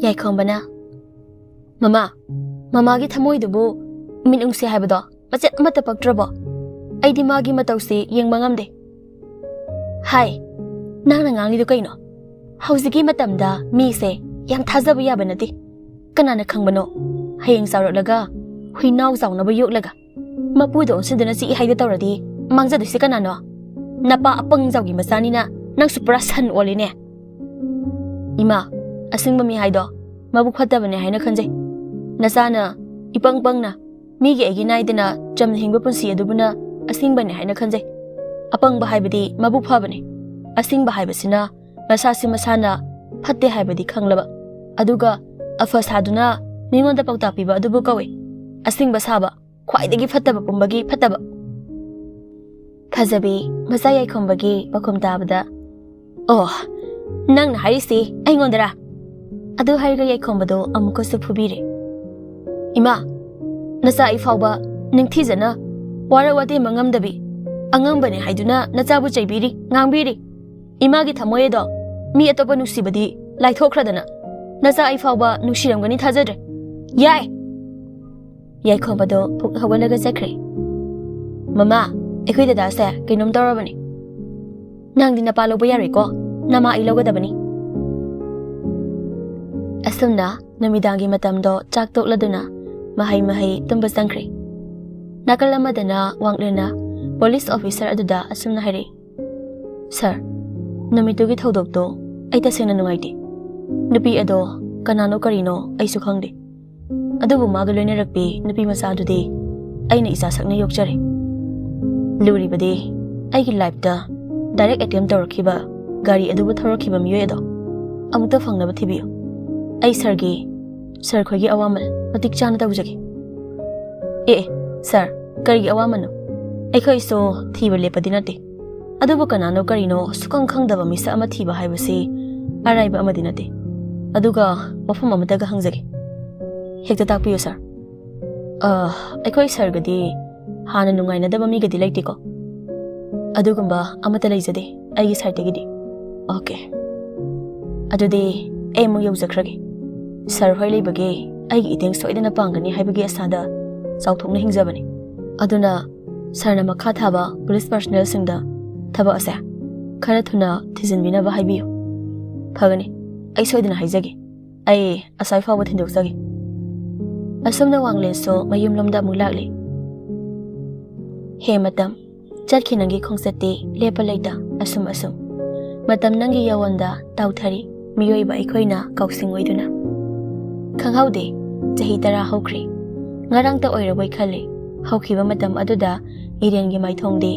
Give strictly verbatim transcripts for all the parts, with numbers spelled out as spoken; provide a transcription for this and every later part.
ꯌꯥꯏꯈꯣꯝꯕꯅ, "ꯃꯃꯥ, ꯃꯃꯥꯒꯤ ꯊꯃꯣꯏꯗꯨꯕꯨ ꯃꯤꯅꯨꯡꯁꯤ ꯍꯥꯏꯕꯗꯣ ꯃꯆꯦꯠ ꯑꯃꯠꯇ ꯄꯛꯇ꯭ꯔꯕꯣ? ꯑꯩꯗꯤ ꯃꯥꯒꯤ ꯃꯇꯧꯁꯤ ꯌꯦꯡꯕ ꯉꯝꯗꯦ꯫ ꯍꯥꯏ, ꯅꯪꯅ ꯉꯥꯡꯂꯤꯗꯨ ꯀꯩꯅꯣ? ꯍꯧꯖꯤꯛꯀꯤ ꯃꯇꯝꯗ ꯃꯤꯁꯦ ꯌꯥꯝ ꯊꯥꯖꯕ ꯌꯥꯕ ꯅꯠꯇꯦ꯫ ꯀꯅꯥꯅ ꯈꯪꯕꯅꯣ? ꯍꯌꯦꯡ ꯆꯥꯎꯔꯛꯂꯒ ꯍꯨꯏꯅꯥꯎ ꯆꯥꯎꯅꯕ ꯌꯣꯛꯂꯒ ꯃꯄꯨꯗ ꯑꯣꯟꯁꯤꯟꯗꯨꯅ ꯆꯤꯛꯏ ꯍꯥꯏꯗ ꯇꯧꯔꯗꯤ ꯃꯥꯡꯖꯗꯣꯏꯁꯦ ꯀꯅꯥꯅꯣ? ꯅꯄꯥ ꯑꯄꯪ ꯖꯥꯎꯒꯤ ꯃꯆꯥꯅꯤꯅ ꯅꯪꯁꯨ ꯄꯨꯔꯥ ꯁꯟ ꯑꯣꯜꯂꯤꯅꯦ꯫" "ꯏꯃꯥ, ꯑꯁꯤꯡꯕ ꯃꯤ ꯍꯥꯏꯗꯣ ꯃꯕꯨꯛ ꯐꯠꯇꯕꯅꯦ ꯍꯥꯏꯅ ꯈꯟꯖꯩ꯫ ꯅꯆꯥꯅ ꯏꯄꯪ ꯄꯪꯅ ꯃꯤꯒꯤ ꯑꯩꯒꯤ ꯅꯥꯏꯗꯅ ꯆꯝꯅ ꯍꯤꯡꯕ ꯄꯨꯟꯁꯤ ꯑꯗꯨꯕꯨꯅ ꯑꯁꯤꯡꯕꯅꯦ ꯍꯥꯏꯅ ꯈꯟꯖꯩ꯫ ꯑꯄꯪꯕ ꯍꯥꯏꯕꯗꯤ ꯃꯕꯨꯛ ꯐꯕꯅꯤ꯫ ꯑꯁꯤꯡꯕ ꯍꯥꯏꯕꯁꯤꯅ ꯃꯁꯥꯁꯤ ꯃꯁꯥꯅ ꯐꯠꯇꯦ ꯍꯥꯏꯕꯗꯤ ꯈꯪꯂꯕ, ꯑꯗꯨꯒ ꯑꯐ ꯁꯥꯗꯨꯅ ꯃꯤꯉꯣꯟꯗ ꯄꯥꯎꯇꯥꯛ ꯄꯤꯕ ꯑꯗꯨꯕꯨ ꯀꯧꯏ ꯑꯁꯤꯡꯕ ꯁꯥꯕ, ꯈ꯭ꯋꯥꯏꯗꯒꯤ ꯐꯠꯇꯕ ꯄꯨꯝꯕꯒꯤ ꯐꯠꯇꯕ꯫" ꯐꯖꯕꯤ ꯃꯆꯥ ꯌꯥꯏꯈꯣꯝꯕꯒꯤ ꯄꯥꯎꯈꯨꯝ ꯇꯥꯕꯗ, "ꯑꯣ, ꯅꯪꯅ ꯍꯥꯏꯔꯤꯁꯤ ꯑꯩꯉꯣꯟꯗꯔꯥ?" ꯑꯗꯨ ꯍꯥꯏꯔꯒ ꯌꯥꯏꯈꯣꯝꯕꯗꯣ ꯑꯃꯨꯛꯀꯁꯨ ꯐꯨꯕꯤꯔꯦ꯫ "ꯏꯃꯥ, ꯅꯆꯥ ꯑꯩ ꯐꯥꯎꯕ ꯅꯤꯡꯊꯤꯖꯅ ꯋꯥꯔ ꯋꯥꯇꯦꯝꯕ ꯉꯝꯗꯕꯤ, ꯑꯉꯝꯕꯅꯦ ꯍꯥꯏꯗꯨꯅ ꯅꯆꯥꯕꯨ ꯆꯩꯕꯤꯔꯤ, ꯉꯥꯡꯕꯤꯔꯤ꯫ ꯏꯃꯥꯒꯤ ꯊꯃꯣꯏ ꯑꯗꯣ ꯃꯤ ꯑꯇꯣꯞꯄ ꯅꯨꯡꯁꯤꯕꯗꯤ ꯂꯥꯏꯊꯣꯛꯈ꯭ꯔꯗꯅ, ꯅꯆꯥ ꯑꯩ ꯐꯥꯎꯕ ꯅꯨꯡꯁꯤꯔꯝꯒꯅꯤ ꯊꯥꯖꯗ꯭ꯔꯦ꯫ ꯌꯥꯏ!" ꯌꯥꯏꯈꯣꯝꯕꯗꯣ ꯐꯨꯛ ꯍꯧꯒꯠꯂꯒ ꯆꯠꯈ꯭ꯔꯦ꯫ "ꯃꯃꯥ, ꯑꯩꯈꯣꯏ ꯗꯗꯥꯁꯦ ꯀꯩꯅꯣꯝ ꯇꯧꯔꯕꯅꯤ꯫ ꯅꯪꯗꯤ ꯅꯄꯥ ꯂꯧꯕ ꯌꯥꯔꯣꯏꯀꯣ, ꯅꯃꯥ ꯑꯩ ꯂꯧꯒꯗꯕꯅꯤ꯫" ꯑꯁꯨꯝꯅ ꯅꯨꯃꯤꯗꯥꯡꯒꯤ ꯃꯇꯝꯗꯣ ꯆꯥꯛ ꯇꯣꯛꯂꯗꯨꯅ ꯃꯍꯩ ꯃꯍꯩ ꯇꯨꯝꯕ ꯆꯪꯈ꯭ꯔꯦ꯫ ꯅꯥꯀꯜ ꯑꯃꯗꯅ ꯋꯥꯡꯂꯦꯟꯅ ꯄꯨꯂꯤꯁ ꯑꯣꯐꯤꯁꯔ ꯑꯗꯨꯗ ꯑꯁꯨꯝꯅ ꯍꯥꯏꯔꯛꯏ, "ꯁꯥꯔ, ꯅꯨꯃꯤꯠꯇꯨꯒꯤ ꯊꯧꯗꯣꯛꯇꯣ ꯑꯩ ꯇꯁꯦꯡꯅ ꯅꯨꯡꯉꯥꯏꯇꯦ꯫ ꯅꯨꯄꯤ ꯑꯗꯣ ꯀꯅꯥꯅꯣ ꯀꯔꯤꯅꯣ ꯑꯩꯁꯨ ꯈꯪꯗꯦ꯫ ꯑꯗꯨꯕꯨ ꯃꯥꯒ ꯂꯣꯏꯅꯔꯛꯄꯤ ꯅꯨꯄꯤ ꯃꯆꯥꯗꯨꯗꯤ ꯑꯩꯅ ꯏꯆꯥ ꯁꯛꯅ ꯌꯣꯛꯆꯔꯦ꯫ ꯂꯨꯔꯤꯕꯗꯤ ꯑꯩꯒꯤ ꯂꯥꯏꯐꯇ ꯗꯥꯏꯔꯦꯛ ꯑꯦꯇꯦꯝ ꯇꯧꯔꯛꯈꯤꯕ ꯒꯥꯔꯤ ꯑꯗꯨꯕꯨ ꯊꯧꯔꯛꯈꯤꯕ ꯃꯤꯑꯣꯏ ꯑꯗꯣ ꯑꯃꯨꯛꯇ ꯐꯪꯅꯕ ꯊꯤꯕꯤꯌꯨ꯫ ꯑꯩ ꯁꯥꯔꯒꯤ, ꯁꯥꯔ ꯈꯣꯏꯒꯤ ꯑꯋꯥꯃꯜ ꯃꯇꯤꯛ ꯆꯥꯅ ꯇꯧꯖꯒꯦ꯫" "ꯑꯦ, ꯑꯦ, ꯁꯥꯔ, ꯀꯔꯤꯒꯤ ꯑꯋꯥꯃꯜꯅꯣ? ꯑꯩꯈꯣꯏꯁꯨ ꯊꯤꯕ ꯂꯦꯞꯄꯗꯤ ꯅꯠꯇꯦ꯫ ꯑꯗꯨꯕꯨ ꯀꯅꯥꯅꯣ ꯀꯔꯤꯅꯣ ꯁꯨꯈꯪ ꯈꯪꯗꯕ ꯃꯤꯁꯛ ꯑꯃ ꯊꯤꯕ ꯍꯥꯏꯕꯁꯤ ꯑꯔꯥꯏꯕ ꯑꯃꯗꯤ ꯅꯠꯇꯦ꯫ ꯑꯗꯨꯒ ꯋꯥꯐꯝ ꯑꯃꯇꯒ ꯍꯪꯖꯒꯦ꯫" "ꯍꯦꯛꯇ ꯇꯥꯛꯄꯤꯌꯨ, ꯁꯥꯔ꯫" "ꯑ, ꯑꯩꯈꯣꯏ ꯁꯥꯔꯒꯗꯤ ꯍꯥꯟꯅ ꯅꯨꯡꯉꯥꯏꯅꯗꯕ ꯃꯤꯒꯗꯤ ꯂꯩꯇꯦꯀꯣ?" "ꯑꯗꯨꯒꯨꯝꯕ ꯑꯃꯠꯇ ꯂꯩꯖꯗꯦ ꯑꯩꯒꯤ ꯁꯥꯏꯠꯇꯒꯤꯗꯤ꯫" "ꯑꯣꯀꯦ, ꯑꯗꯨꯗꯤ ꯑꯩ ꯑꯃꯨꯛ ꯌꯧꯖꯈ꯭ꯔꯒꯦ꯫" ꯁꯥꯔ ꯍꯣꯏ ꯂꯩꯕꯒꯤ ꯑꯩꯒꯤ ꯏꯇꯦꯡ ꯁꯣꯏꯗꯅ ꯄꯥꯡꯒꯅꯤ ꯍꯥꯏꯕꯒꯤ ꯑꯁꯥꯗ ꯆꯥꯎꯊꯣꯛꯅ ꯍꯤꯡꯖꯕꯅꯤ꯫ ꯑꯗꯨꯅ ꯁꯥꯔꯅ ꯃꯈꯥ ꯊꯥꯕ ꯄꯨꯂꯤꯁ ꯄꯥꯔꯁꯣꯅꯦꯜꯁꯤꯡꯗ ꯊꯕꯛ ꯑꯁꯦ ꯈꯔ ꯊꯨꯅ ꯊꯤꯖꯤꯟꯕꯤꯅꯕ ꯍꯥꯏꯕꯤꯌꯨ꯫ ꯐꯒꯅꯤ, ꯑꯩ ꯁꯣꯏꯗꯅ ꯍꯥꯏꯖꯒꯦ꯫ ꯑꯩ ꯑꯁ꯭ꯋꯥꯏ ꯐꯥꯎꯕ ꯊꯤꯟꯗꯣꯛꯆꯒꯦ꯫ ꯑꯁꯨꯝꯅ ꯋꯥꯡꯂꯦꯟꯁꯨ ꯃꯌꯨꯝꯂꯣꯝꯗ ꯑꯃꯨꯛ ꯂꯥꯛꯂꯤ꯫ ꯍꯦ ꯃꯇꯝ, ꯆꯠꯈꯤ ꯅꯪꯒꯤ ꯈꯣꯡꯆꯠꯇꯤ ꯂꯦꯞꯄ ꯂꯩꯇ ꯑꯁꯨꯝ ꯑꯁꯨꯝ꯫ ꯃꯇꯝ ꯅꯪꯒꯤ ꯌꯥꯋꯣꯟꯗ ꯇꯥꯎꯊꯔꯤ, ꯃꯤꯑꯣꯏꯕ ꯑꯩꯈꯣꯏꯅ ꯀꯥꯎꯁꯤꯡ ꯑꯣꯏꯗꯨꯅ꯫ ꯈꯪꯍꯧꯗꯦ, ꯆꯍꯤ ꯇꯔꯥ ꯍꯧꯈ꯭ꯔꯦ꯫ ꯉꯔꯥꯡꯇ ꯑꯣꯏꯔꯕꯣꯏ ꯈꯜꯂꯤ, ꯍꯧꯈꯤꯕ ꯃꯇꯝ ꯑꯗꯨꯗ ꯏꯔꯦꯟꯒꯤ ꯃꯥꯏꯊꯣꯡꯗꯤ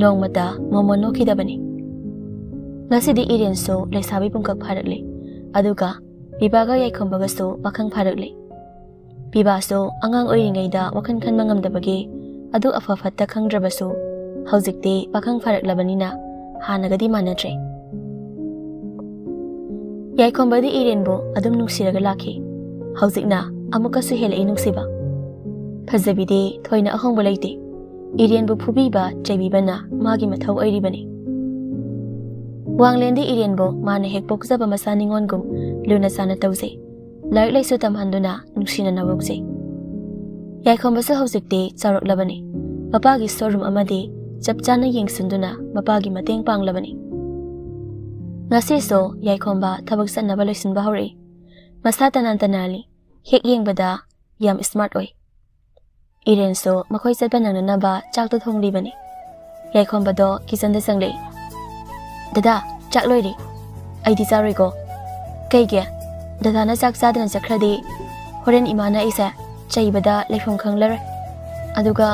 ꯅꯣꯡꯃꯇ ꯃꯣꯃꯣꯟ ꯅꯣꯛꯈꯤꯗꯕꯅꯤ꯫ ꯉꯁꯤꯗꯤ ꯏꯔꯦꯟꯁꯨ ꯂꯩꯁꯥꯕꯤ ꯄꯨꯡꯀꯛ ꯐꯥꯔꯛꯂꯤ, ꯑꯗꯨꯒ ꯄꯤꯕꯥꯒ ꯌꯥꯏꯈꯣꯝꯕꯒꯁꯨ ꯄꯥꯈꯪ ꯐꯥꯔꯛꯂꯤ꯫ ꯄꯤꯕꯥꯁꯨ ꯑꯉꯥꯡ ꯑꯣꯏꯔꯤꯉꯩꯗ ꯋꯥꯈꯜ ꯈꯟꯕ ꯉꯝꯗꯕꯒꯤ ꯑꯗꯨ ꯑꯐ ꯐꯠꯇ ꯈꯪꯗ꯭ꯔꯕꯁꯨ, ꯍꯧꯖꯤꯛꯇꯤ ꯄꯥꯈꯪ ꯐꯥꯔꯛꯂꯕꯅꯤꯅ ꯍꯥꯟꯅꯒꯗꯤ ꯃꯥꯟꯅꯗ꯭ꯔꯦ꯫ ꯌꯥꯏꯈꯣꯝꯕꯗꯤ ꯏꯔꯦꯟꯕꯨ ꯑꯗꯨꯝ ꯅꯨꯡꯁꯤꯔꯒ ꯂꯥꯛꯈꯤ꯫ ꯍꯧꯖꯤꯛꯅ ꯑꯃꯨꯛꯀꯁꯨ ꯍꯦꯜꯂꯛꯏ ꯅꯨꯡꯁꯤꯕ꯫ ꯐꯖꯕꯤꯗꯤ ꯊꯣꯏꯅ ꯑꯍꯣꯡꯕ ꯂꯩꯇꯦ꯫ ꯏꯔꯦꯟꯕꯨ ꯐꯨꯕꯤꯕ ꯆꯩꯕꯤꯕꯅ ꯃꯥꯒꯤ ꯃꯊꯧ ꯑꯣꯏꯔꯤꯕꯅꯤ꯫ ꯋꯥꯡꯂꯦꯟꯗꯤ ꯏꯔꯦꯟꯕꯨ ꯃꯥꯅ ꯍꯦꯛ ꯄꯣꯛꯆꯕ ꯃꯆꯥ ꯅꯤꯉꯣꯟꯒꯨꯝ ꯂꯨꯅ ꯆꯥꯅ ꯇꯧꯖꯩ꯫ ꯂꯥꯏꯔꯤꯛ ꯂꯥꯏꯁꯨ ꯇꯝꯍꯟꯗꯨꯅ ꯅꯨꯡꯁꯤꯅ ꯅꯧꯔꯣꯛꯆꯩ꯫ ꯌꯥꯏꯈꯣꯝꯕꯁꯨ ꯍꯧꯖꯤꯛꯇꯤ ꯆꯥꯎꯔꯛꯂꯕꯅꯤ꯫ ꯃꯄꯥꯒꯤ ꯁꯣꯔꯨꯝ ꯑꯃꯗꯤ ꯆꯞ ꯆꯥꯅ ꯌꯦꯡꯁꯤꯟꯗꯨꯅ ꯃꯄꯥꯒꯤ ꯃꯇꯦꯡ ꯄꯥꯡꯂꯕꯅꯤ꯫ ꯉꯁꯤꯁꯨ ꯌꯥꯏꯈꯣꯝꯕ ꯊꯕꯛ ꯆꯠꯅꯕ ꯂꯣꯏꯁꯤꯟꯕ ꯍꯧꯔꯛꯏ꯫ ꯃꯁꯥ ꯇꯅꯥꯟ ꯇꯅꯥꯜꯂꯤ꯫ ꯍꯦꯛ ꯌꯦꯡꯕꯗ ꯌꯥꯝ ꯁ꯭ꯃꯥꯔꯠ ꯑꯣꯏ꯫ ꯏꯔꯦꯟꯁꯨ ꯃꯈꯣꯏ ꯆꯠꯄ ꯅꯪꯅꯅꯕ ꯆꯥꯛꯇꯣ ꯊꯣꯡꯂꯤꯕꯅꯤ꯫ ꯌꯥꯏꯈꯣꯝꯕꯗꯣ ꯀꯤꯆꯟꯗ ꯆꯪꯂꯛꯏ꯫ "ꯗꯗꯥ, ꯆꯥꯛ ꯂꯣꯏꯔꯦ꯫ ꯑꯩꯗꯤ ꯆꯥꯔꯣꯏꯀꯣ꯫" "ꯀꯩꯒꯤ?" "ꯗꯗꯥꯅ ꯆꯥꯛ ꯆꯥꯗꯅ ꯆꯠꯈ꯭ꯔꯗꯤ ꯍꯣꯔꯦꯟ ꯏꯃꯥꯅ ꯑꯩꯁꯦ ꯆꯩꯕꯗ ꯂꯩꯐꯝ ꯈꯪꯂꯔꯣꯏ꯫ ꯑꯗꯨꯒ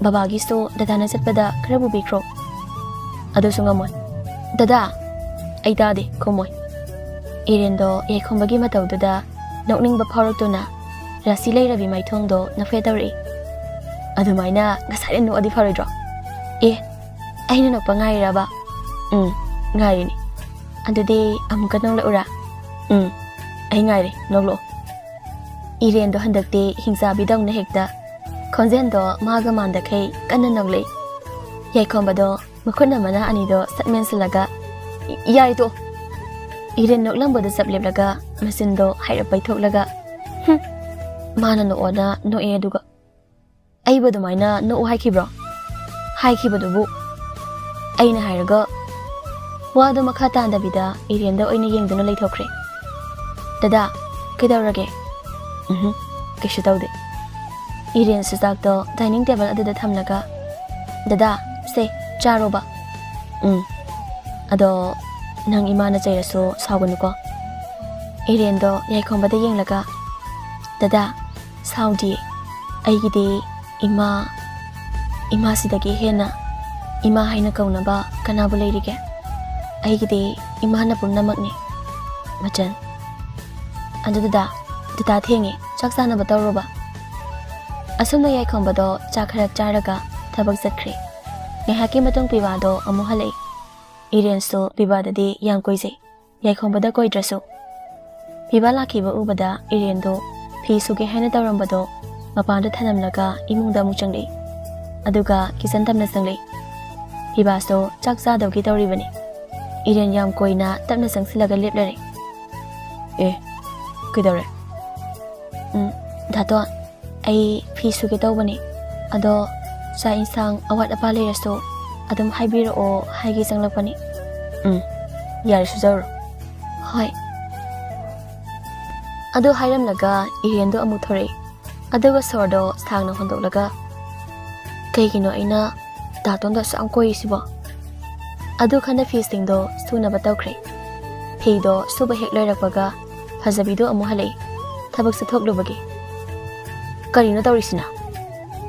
ꯕꯕꯥꯒꯤꯁꯨ ꯗꯗꯥꯅ ꯆꯠꯄꯗ ꯈꯔ ꯄꯨꯕꯤꯈ꯭ꯔꯣ꯫" "ꯑꯗꯨꯁꯨ ꯉꯝꯃꯣꯏ꯫" "ꯗꯗꯥ!" "ꯑꯩ ꯇꯥꯗꯦ, ꯈꯨꯝꯃꯣꯏ꯫" ꯏꯔꯦꯟꯗꯣ ꯌꯥꯏꯈꯣꯝꯕꯒꯤ ꯃꯇꯧꯗꯨꯗ ꯅꯣꯛꯅꯤꯡꯕ ꯐꯥꯎꯔꯛꯇꯨꯅ ꯔꯥꯁꯤ ꯂꯩꯔꯕꯤ ꯃꯥꯏꯊꯣꯡꯗꯣ ꯅꯐꯦ ꯇꯧꯔꯛꯏ꯫ "ꯑꯗꯨꯃꯥꯏꯅ ꯉꯁꯥꯏꯅ ꯅꯣꯛꯑꯗꯤ ꯐꯔꯣꯏꯗ꯭ꯔꯣ?" "ꯑꯦ, ꯑꯩꯅ ꯅꯣꯛꯄ ꯉꯥꯏꯔꯤꯔꯕ?" "ꯎꯝ, ꯉꯥꯏꯔꯤꯅꯤ꯫" "ꯑꯗꯨꯗꯤ ꯑꯃꯨꯛꯀ ꯅꯣꯛꯂꯛꯎꯔꯥ?" "ꯎꯝ, ꯑꯩ ꯉꯥꯏꯔꯦ, ꯅꯣꯛꯂꯛꯑꯣ꯫" ꯏꯔꯦꯟꯗꯣ ꯍꯟꯗꯛꯇꯤ ꯍꯤꯡꯆꯥꯕꯤꯗꯧꯅ ꯍꯦꯛꯇ ꯈꯣꯟꯖꯦꯜꯗꯣ ꯃꯥꯒ ꯃꯥꯟꯗꯈꯩ ꯀꯟꯅ ꯅꯣꯛꯂꯛꯏ꯫ ꯌꯥꯏꯈꯣꯝꯕꯗꯣ ꯃꯈꯨꯠꯅ ꯃꯅꯥ ꯑꯅꯤꯗꯣ ꯁꯠ ꯃꯦꯟꯁꯤꯜꯂꯒ, "ꯌꯥꯔꯦ, ꯇꯣꯛꯑꯣ꯫" ꯏꯔꯦꯟ ꯅꯣꯛꯂꯝꯕꯗꯨ ꯆꯞ ꯂꯦꯞꯂꯒ ꯃꯆꯤꯟꯗꯣ ꯍꯥꯏꯔꯞ ꯄꯩꯊꯣꯛꯂꯒ, "ꯍꯨꯝ, ꯃꯥꯅ ꯅꯣꯛꯑꯣꯅ ꯅꯣꯛꯑꯦ, ꯑꯗꯨꯒ ꯑꯩꯕꯨ ꯑꯗꯨꯃꯥꯏꯅ ꯅꯣꯛꯎ ꯍꯥꯏꯈꯤꯕ꯭ꯔꯣ?" ꯍꯥꯏꯈꯤꯕꯗꯨꯕꯨ ꯑꯩꯅ ꯍꯥꯏꯔꯒ ꯋꯥꯗꯣ ꯃꯈꯥ ꯇꯥꯗꯕꯤꯗ ꯏꯔꯦꯟꯗ ꯑꯣꯏꯅ ꯌꯦꯡꯗꯨꯅ ꯂꯩꯊꯣꯛꯈ꯭ꯔꯦ꯫ "ꯗꯗꯥ, ꯀꯩꯗꯧꯔꯒꯦ?" "ꯎꯝꯍꯨꯝ, ꯀꯩꯁꯨ ꯇꯧꯗꯦ꯫" ꯏꯔꯦꯟꯁꯨ ꯆꯥꯛꯇꯣ dining table ꯑꯗꯨꯗ ꯊꯝꯂꯒ, "ꯗꯗꯥ, ꯁꯦ, ꯆꯥꯔꯣꯕ꯫" "ꯎꯝ, ꯑꯗꯣ ꯅꯪ ꯏꯃꯥꯅ ꯆꯩꯔꯁꯨ ꯁꯥꯎꯒꯅꯨꯀꯣ꯫" ꯏꯔꯦꯟꯗꯣ ꯌꯥꯏꯈꯣꯝꯕꯗ ꯌꯦꯡꯂꯒ, "ꯗꯗꯥ, ꯁꯥꯎꯗꯤꯌꯦ꯫ ꯑꯩꯒꯤꯗꯤ ꯏꯃꯥ, ꯏꯃꯥꯁꯤꯗꯒꯤ ꯍꯦꯟꯅ ꯏꯃꯥ ꯍꯥꯏꯅ ꯀꯧꯅꯕ ꯀꯅꯥꯕꯨ ꯂꯩꯔꯤꯒꯦ? ꯑꯩꯒꯤꯗꯤ ꯏꯃꯥꯅ ꯄꯨꯝꯅꯃꯛꯅꯤ, ꯃꯆꯟ꯫ ꯑꯗꯨ ꯗꯗꯥ, ꯗꯗꯥ ꯊꯦꯡꯉꯦ, ꯆꯥꯛ ꯆꯥꯅꯕ ꯇꯧꯔꯣꯕ꯫" ꯑꯁꯨꯝꯅ ꯌꯥꯏꯈꯣꯝꯕꯗꯣ ꯆꯥꯛ ꯈꯔ ꯆꯥꯔꯒ ꯊꯕꯛ ꯆꯠꯈ꯭ꯔꯦ꯫ ꯉꯥꯏꯍꯥꯛꯀꯤ ꯃꯇꯨꯡ ꯄꯤꯕꯥꯗꯣ ꯑꯃꯨꯛ ꯍꯜꯂꯛꯏ꯫ ꯏꯔꯦꯟꯁꯨ ꯄꯤꯕꯥꯗꯗꯤ ꯌꯥꯝ ꯀꯣꯏꯖꯩ꯫ ꯌꯥꯏꯈꯣꯝꯕꯗ ꯀꯣꯏꯗ꯭ꯔꯁꯨ꯫ ꯄꯤꯕꯥ ꯂꯥꯛꯈꯤꯕ ꯎꯕꯗ ꯏꯔꯦꯟꯗꯣ ꯐꯤ ꯁꯨꯒꯦ ꯍꯥꯏꯅ ꯇꯧꯔꯝꯕꯗꯣ ꯃꯄꯥꯟꯗ ꯊꯅꯝꯂꯒ ꯏꯃꯨꯡꯗ ꯑꯃꯨꯛ ꯆꯪꯂꯛꯏ꯫ ꯑꯗꯨꯒ ꯀꯤꯆꯟ ꯇꯝꯅ ꯆꯪꯂꯛꯏ꯫ ꯄꯤꯕꯥꯁꯨ ꯆꯥꯛ ꯆꯥꯗꯧꯒꯤ ꯇꯧꯔꯤꯕꯅꯤ꯫ ꯏꯔꯦꯟ ꯌꯥꯝ ꯀꯣꯏꯅ ꯇꯞꯅ ꯆꯪꯁꯤꯜꯂꯒ ꯂꯦꯞꯂꯔꯦ꯫ "ꯑꯦ, ꯀꯩꯗꯧꯔꯦ?" "ꯎꯝ, ꯗꯥꯇꯣꯟ, ꯑꯩ ꯐꯤ ꯁꯨꯒꯦ ꯇꯧꯕꯅꯤ꯫ ꯑꯗꯣ ꯆꯥꯛ ꯏꯟꯁꯥꯡ ꯑꯋꯥꯠ ꯑꯄꯥ ꯂꯩꯔꯁꯨ ꯑꯗꯨꯝ ꯍꯥꯏꯕꯤꯔꯛꯑꯣ ꯍꯥꯏꯒꯦ ꯆꯪꯂꯛꯄꯅꯤ꯫" "ꯎꯝ, ꯌꯥꯔꯦ, ꯁꯨꯖꯔꯣ꯫" "ꯍꯣꯏ꯫" ꯑꯗꯨ ꯍꯥꯏꯔꯝꯂꯒ ꯏꯔꯦꯟꯗꯣ ꯑꯃꯨꯛ ꯊꯣꯔꯛꯏ꯫ ꯑꯗꯨꯒ ꯁꯣꯔꯗꯣ ꯁꯥꯡꯅ ꯍꯣꯟꯗꯣꯛꯂꯒ, "ꯀꯩꯒꯤꯅꯣ ꯑꯩꯅ ꯗꯥꯇꯣꯟꯗ ꯑꯁꯨꯛ ꯌꯥꯝ ꯀꯣꯏꯔꯤꯁꯤꯕꯣ?" ꯑꯗꯨ ꯈꯟꯅ ꯐꯤꯁꯤꯡꯗꯣ ꯁꯨꯅꯕ ꯇꯧꯈ꯭ꯔꯦ꯫ ꯐꯤꯗꯣ ꯁꯨꯕ ꯍꯦꯛ ꯂꯣꯏꯔꯛꯄꯒ ꯐꯖꯕꯤꯗꯣ ꯑꯃꯨꯛ ꯍꯜꯂꯛꯏ, ꯊꯕꯛ ꯆꯠꯊꯣꯛꯂꯨꯕꯒꯤ꯫ "ꯀꯔꯤꯅꯣ ꯇꯧꯔꯤꯁꯤꯅ?"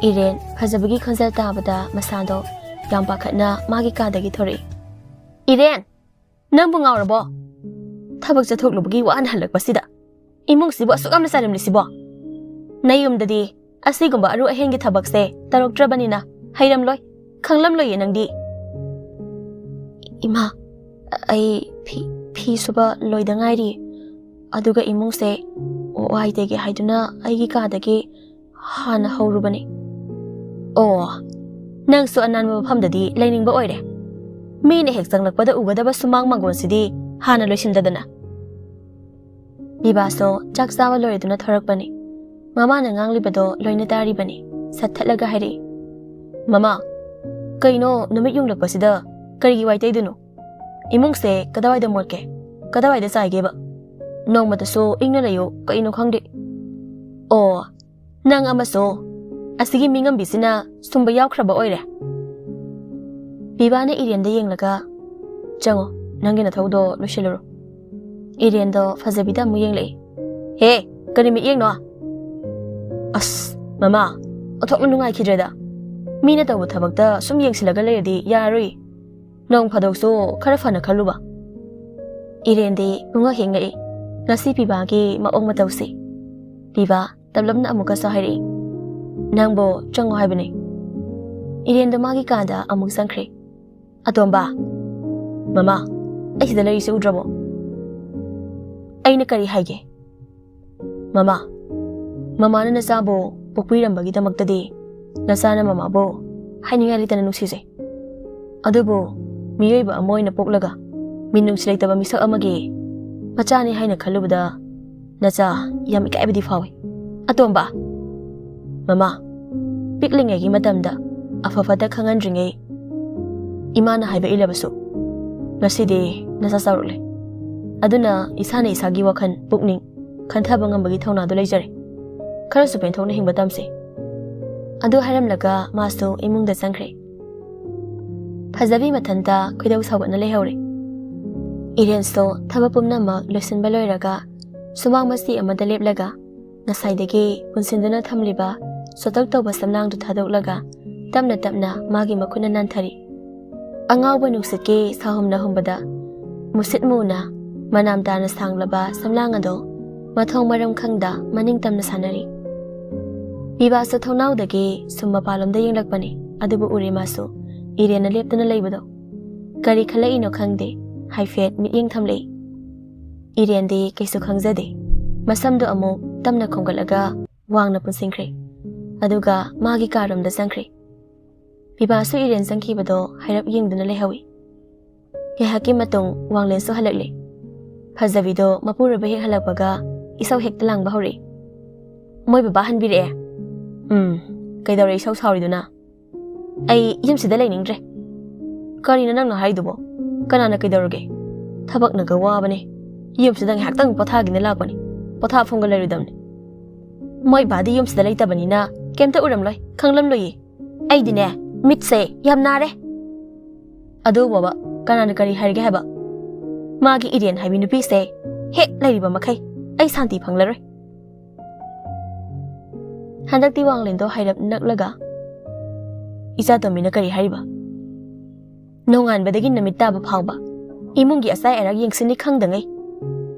ꯏꯔꯦꯟ ꯐꯖꯕꯤꯒꯤ ꯈꯣꯟꯖꯦꯜ ꯇꯥꯕꯗ ꯃꯁꯥꯗꯣ ꯌꯥꯝ ꯄꯥꯈꯠꯅ ꯃꯥꯒꯤ ꯀꯥꯗꯒꯤ ꯊꯣꯔꯛꯏ꯫ "ꯏꯔꯦꯟ, ꯅꯪꯕꯨ ꯉꯥꯎꯔꯕꯣ? ꯊꯕꯛ ꯆꯠꯊꯣꯛꯂꯨꯕꯒꯤ ꯋꯥꯅ ꯍꯜꯂꯛꯄꯁꯤꯗ ꯏꯃꯨꯡꯁꯤꯕꯨ ꯑꯁꯨꯛ ꯌꯥꯝꯅ ꯆꯥꯏꯔꯝꯂꯤꯁꯤꯕꯣ? ꯅꯌꯨꯝꯗꯗꯤ ꯑꯁꯤꯒꯨꯝꯕ ꯑꯔꯨ ꯑꯍꯦꯟꯒꯤ ꯊꯕꯛꯁꯦ ꯇꯧꯔꯛꯇ꯭ꯔꯕꯅꯤꯅ ꯍꯩꯔꯝꯂꯣꯏ, ꯈꯪꯂꯝꯂꯣꯏꯌꯦ ꯅꯪꯗꯤ꯫" "ꯏꯃꯥ, ꯑꯩ ꯐꯤ, ꯐꯤ ꯁꯨꯕ ꯂꯣꯏꯗ ꯉꯥꯏꯔꯤ꯫ ꯑꯗꯨꯒ ꯏꯃꯨꯡꯁꯦ ꯋꯥꯏ ꯇꯩꯒꯦ ꯍꯥꯏꯗꯨꯅ ꯑꯩꯒꯤ ꯀꯥꯗꯒꯤ ꯍꯥꯟꯅ ꯍꯧꯔꯨꯕꯅꯤ꯫" "ꯑꯣ, ꯅꯪꯁꯨ ꯑꯅꯥꯟꯕ ꯃꯐꯝꯗꯗꯤ ꯂꯩꯅꯤꯡꯕ ꯑꯣꯏꯔꯦ꯫ ꯃꯤꯅ ꯍꯦꯛ ꯆꯪꯂꯛꯄꯗ ꯎꯒꯗꯕ ꯁꯨꯃꯥꯡ ꯃꯥꯡꯒꯣꯟꯁꯤꯗꯤ ꯍꯥꯟꯅ ꯂꯣꯏꯁꯤꯟꯗꯗꯅ꯫" ꯕꯤꯕꯥꯁꯨ ꯆꯥꯛ ꯆꯥꯕ ꯂꯣꯏꯔꯗꯨꯅ ꯊꯣꯔꯛꯄꯅꯤ꯫ ꯃꯃꯥꯅ ꯉꯥꯡꯂꯤꯕꯗꯣ ꯂꯣꯏꯅ ꯇꯥꯔꯤꯕꯅꯤ꯫ ꯁꯠ ꯊꯠꯂꯒ ꯍꯥꯏꯔꯛꯏ, "ꯃꯃꯥ, ꯀꯩꯅꯣ ꯅꯨꯃꯤꯠ ꯌꯨꯡꯂꯛꯄꯁꯤꯗ ꯀꯔꯤꯒꯤ ꯋꯥꯏ ꯇꯩꯗꯣꯏꯅꯣ? ꯏꯃꯨꯡꯁꯦ ꯀꯗꯥꯏꯋꯥꯏꯗ ꯃꯣꯠꯀꯦ? ꯀꯗꯥꯏꯋꯥꯏꯗ ꯆꯥꯏꯒꯦꯕ? ꯅꯣꯡꯃꯇꯁꯨ ꯏꯪꯅ ꯂꯩꯌꯨ, ꯀꯩꯅꯣ ꯈꯪꯗꯦ꯫ ꯑꯣ, ꯅꯪ ꯑꯃꯁꯨ ꯑꯁꯤꯒꯤ ꯃꯤꯉꯝꯕꯤꯁꯤꯅ ꯁꯨꯝꯕ ꯌꯥꯎꯈ꯭ꯔꯕ ꯑꯣꯏꯔꯦ?" ꯕꯤꯕꯥꯅ ꯏꯔꯦꯟꯗ ꯌꯦꯡꯂꯒ, "ꯆꯪꯉꯣ, ꯅꯪꯒꯤ ꯅꯊꯧꯗꯣ ꯂꯣꯏꯁꯤꯜꯂꯨꯔꯣ꯫" ꯏꯔꯦꯟꯗꯣ ꯐꯖꯕꯤꯗ ꯑꯃꯨꯛ ꯌꯦꯡꯂꯛꯏ꯫ "ꯍꯦ, ꯀꯔꯤ ꯃꯤꯠꯌꯦꯡꯅꯣ? ꯑꯁ, ꯃꯃꯥ, ꯑꯣꯟꯊꯣꯛꯅ ꯅꯨꯡꯉꯥꯏꯈꯤꯗ꯭ꯔꯦꯗ꯫ ꯃꯤꯅ ꯇꯧꯕ ꯊꯕꯛꯇ ꯁꯨꯝ ꯌꯦꯡꯁꯤꯜꯂꯒ ꯂꯩꯔꯗꯤ ꯌꯥꯔꯔꯣꯏ꯫ ꯅꯣꯡ ꯐꯥꯗꯣꯛꯁꯨ ꯈꯔ ꯐꯅ ꯈꯜꯂꯨꯕ꯫" ꯏꯔꯦꯟꯗꯤ ꯄꯨꯡꯉꯛ ꯍꯦꯛ ꯉꯛꯏ꯫ ꯉꯁꯤ ꯕꯤꯕꯥꯒꯤ ꯃꯑꯣꯡ ꯃꯇꯧꯁꯤ꯫ ꯕꯤꯕꯥ ꯇꯞꯂꯞꯅ ꯑꯃꯨꯛꯀꯁꯨ ꯍꯥꯏꯔꯛꯏ, "ꯅꯪꯕꯨ ꯆꯪꯉꯣ ꯍꯥꯏꯕꯅꯦ꯫" ꯏꯔꯦꯟꯗꯣ ꯃꯥꯒꯤ ꯀꯥꯗ ꯑꯃꯨꯛ ꯆꯪꯈ꯭ꯔꯦ꯫ "ꯑꯇꯣꯝꯕ, ꯃꯃꯥ, ꯑꯩ ꯁꯤꯗ ꯂꯩꯔꯤꯁꯦ ꯎꯗ꯭ꯔꯕꯣ? ꯑꯩꯅ ꯀꯔꯤ ꯍꯥꯏꯒꯦ? ꯃꯃꯥ, ꯃꯃꯥꯅ ꯅꯆꯥꯕꯨ ꯄꯣꯛꯄꯤꯔꯝꯕꯒꯤꯗꯃꯛꯇꯗꯤ ꯅꯆꯥꯅ ꯃꯃꯥꯕꯨ ꯍꯥꯏꯅꯤꯡꯉꯥꯏ ꯂꯩꯇꯅ ꯅꯨꯡꯁꯤꯖꯩ꯫ ꯑꯗꯨꯕꯨ ꯃꯤꯑꯣꯏꯕ ꯑꯃ ꯑꯣꯏꯅ ꯄꯣꯛꯂꯒ ꯃꯤꯅꯨꯡꯁꯤ ꯂꯩꯇꯕ ꯃꯤꯁꯛ ꯑꯃꯒꯤ ꯃꯆꯥꯅꯤ ꯍꯥꯏꯅ ꯈꯜꯂꯨꯕꯗ ꯅꯆꯥ ꯌꯥꯝ ꯏꯀꯥꯏꯕꯗꯤ ꯐꯥꯎꯏ꯫ ꯑꯇꯣꯝꯕ, ꯃꯃꯥ, ꯄꯤꯛꯂꯤꯉꯩꯒꯤ ꯃꯇꯝꯗ ꯑꯐ ꯐꯠꯇ ꯈꯪꯍꯟꯗ꯭ꯔꯤꯉꯩ ꯏꯃꯥꯅ ꯍꯥꯏꯕ ꯏꯜꯂꯕꯁꯨ ꯉꯁꯤꯗꯤ ꯅꯆꯥ ꯆꯥꯎꯔꯛꯂꯦ꯫ ꯑꯗꯨꯅ ꯏꯁꯥꯅ ꯏꯁꯥꯒꯤ ꯋꯥꯈꯜ, ꯄꯨꯛꯅꯤꯡ ꯈꯟꯊꯕ ꯉꯝꯕꯒꯤ ꯊꯧꯅꯥꯗꯨ ꯂꯩꯖꯔꯦ꯫ ꯈꯔꯁꯨ ꯄꯦꯟꯊꯣꯛꯅ ꯍꯤꯡꯕ ꯇꯝꯁꯤ꯫" ꯑꯗꯨ ꯍꯥꯏꯔꯝꯂꯒ ꯃꯥꯁꯨ ꯏꯃꯨꯡꯗ ꯆꯪꯈ꯭ꯔꯦ꯫ ꯐꯖꯕꯤ ꯃꯊꯟꯇ ꯈꯣꯏꯗꯧ ꯁꯥꯎꯒꯠꯅ ꯂꯩꯍꯧꯔꯦ꯫ ꯏꯔꯦꯟꯁꯨ ꯊꯕꯛ ꯄꯨꯝꯅꯃꯛ ꯂꯣꯏꯁꯤꯟꯕ ꯂꯣꯏꯔꯒ ꯁꯨꯃꯥꯡ ꯃꯆꯤ ꯑꯃꯗ ꯂꯦꯞꯂꯒ ꯉꯁꯥꯏꯗꯒꯤ ꯄꯨꯟꯁꯤꯟꯗꯨꯅ ꯊꯝꯂꯤꯕ ꯁꯣꯇꯛ ꯇꯧꯕ ꯁꯝꯂꯥꯡꯗꯨ ꯊꯥꯗꯣꯛꯂꯒ ꯇꯞꯅ ꯇꯞꯅ ꯃꯥꯒꯤ ꯃꯈꯨꯠꯅ ꯅꯥꯟꯊꯔꯤ꯫ ꯑꯉꯥꯎꯕ ꯅꯨꯡꯁꯤꯠꯀꯤ ꯁꯥꯍꯨꯝꯅ ꯍꯨꯝꯕꯗ ꯃꯨꯁꯤꯠ ꯃꯨꯅ ꯃꯅꯥꯝ ꯇꯥꯅ ꯁꯥꯡꯂꯕ ꯁꯝꯂꯥꯡ ꯑꯗꯨ ꯃꯊꯣꯡ ꯃꯔꯝ ꯈꯪꯗ ꯃꯅꯤꯡ ꯇꯝꯅ ꯁꯥꯟꯅꯔꯤ꯫ ꯕꯤꯕꯥꯁꯨ ꯊꯣꯡꯅꯥꯎꯗꯒꯤ ꯁꯨꯝ ꯃꯄꯥꯟꯂꯣꯝꯗ ꯌꯦꯡꯂꯛꯄꯅꯤ, ꯑꯗꯨꯕꯨ ꯎꯔꯦ ꯃꯥꯁꯨ ꯏꯔꯦꯟꯅ ꯂꯦꯞꯇꯨꯅ ꯂꯩꯕꯗꯣ꯫ ꯀꯔꯤ ꯈꯜꯂꯛꯏꯅꯣ ꯈꯪꯗꯦ, ꯍꯥꯏꯐꯦꯠ ꯃꯤꯠꯌꯦꯡ ꯊꯝꯂꯛꯏ꯫ ꯏꯔꯦꯟꯗꯤ ꯀꯩꯁꯨ ꯈꯪꯖꯗꯦ꯫ ꯃꯁꯝꯗꯨ ꯑꯃꯨꯛ ꯇꯞꯅ ꯈꯣꯝꯒꯠꯂꯒ ꯋꯥꯡꯅ ꯄꯨꯟꯁꯤꯟꯈ꯭ꯔꯦ꯫ ꯑꯗꯨꯒ ꯃꯥꯒꯤ ꯀꯥꯔꯣꯝꯗ ꯆꯪꯈ꯭ꯔꯦ꯫ ꯕꯤꯕꯥꯁꯨ ꯏꯔꯦꯟ ꯆꯪꯈꯤꯕꯗꯣ ꯍꯥꯏꯔꯞ ꯌꯦꯡꯗꯨꯅ ꯂꯩꯍꯧꯏ꯫ ꯉꯥꯏꯍꯥꯛꯀꯤ ꯃꯇꯨꯡ ꯋꯥꯡꯂꯦꯟꯁꯨ ꯍꯜꯂꯛꯂꯦ꯫ ꯐꯖꯕꯤꯗꯣ ꯃꯄꯨꯔꯣꯏꯕ ꯍꯦꯛ ꯍꯜꯂꯛꯄꯒ ꯏꯁꯧ ꯍꯦꯛꯇ ꯂꯥꯡꯕ ꯍꯧꯔꯛꯏ꯫ "ꯃꯣꯏ ꯕꯕꯥ ꯍꯟꯕꯤꯔꯛꯑꯦ?" "ꯎꯝ, ꯀꯩꯗꯧꯔꯦ ꯏꯁꯧ ꯁꯥꯎꯔꯤꯗꯨꯅ?" "ꯑꯩ ꯌꯨꯝꯁꯤꯗ ꯂꯩꯅꯤꯡꯗ꯭ꯔꯦ꯫" "ꯀꯔꯤꯅꯣ ꯅꯪꯅ ꯍꯥꯏꯗꯨꯕꯣ? ꯀꯅꯥꯅ ꯀꯩꯗꯧꯔꯒꯦ? ꯊꯕꯛꯅꯒ ꯋꯥꯕꯅꯦ꯫ ꯌꯨꯝꯁꯤꯗ ꯉꯥꯏꯍꯥꯛꯇꯪ ꯄꯣꯊꯥꯒꯦꯅ ꯂꯥꯛꯄꯅꯤ꯫ ꯄꯣꯊꯥꯐꯝꯒ ꯂꯩꯔꯣꯏꯗꯕꯅꯤ꯫ ꯃꯣꯏ ꯕꯥꯗꯤ ꯌꯨꯝꯁꯤꯗ ꯂꯩꯇꯕꯅꯤꯅ ꯀꯩꯝꯇ ꯎꯔꯝꯂꯣꯏ, ꯈꯪꯂꯝꯂꯣꯏꯌꯦ꯫ ꯑꯩꯗꯤꯅꯦ, ꯃꯤꯠꯁꯦ ꯌꯥꯝ ꯅꯥꯔꯦ꯫" "ꯑꯗꯨꯕꯣꯕ, ꯀꯅꯥꯅ ꯀꯔꯤ ꯍꯥꯏꯔꯒꯦ ꯍꯥꯏꯕ? ꯃꯥꯒꯤ ꯏꯔꯦꯟ ꯍꯥꯏꯕꯤ ꯅꯨꯄꯤꯁꯦ ꯍꯦꯛ ꯂꯩꯔꯤꯕ ꯃꯈꯩ ꯑꯩ ꯁꯥꯟꯇꯤ ꯐꯪꯂꯔꯣꯏ꯫" ꯍꯟꯗꯛꯇꯤ ꯋꯥꯡꯂꯦꯟꯗꯣ ꯍꯥꯏꯔꯞ ꯅꯛꯂꯒ, "ꯏꯆꯥ ꯇꯣꯝꯕꯤꯅ ꯀꯔꯤ ꯍꯥꯏꯔꯤꯕ?" "ꯅꯣꯡꯉꯥꯟꯕꯗꯒꯤ ꯅꯨꯃꯤꯠ ꯇꯥꯕ ꯐꯥꯎꯕ ꯏꯃꯨꯡꯒꯤ ꯑꯆꯥꯏ ꯑꯔꯥꯛ ꯌꯦꯡꯁꯤꯟꯅꯤ ꯈꯪꯗꯉꯩ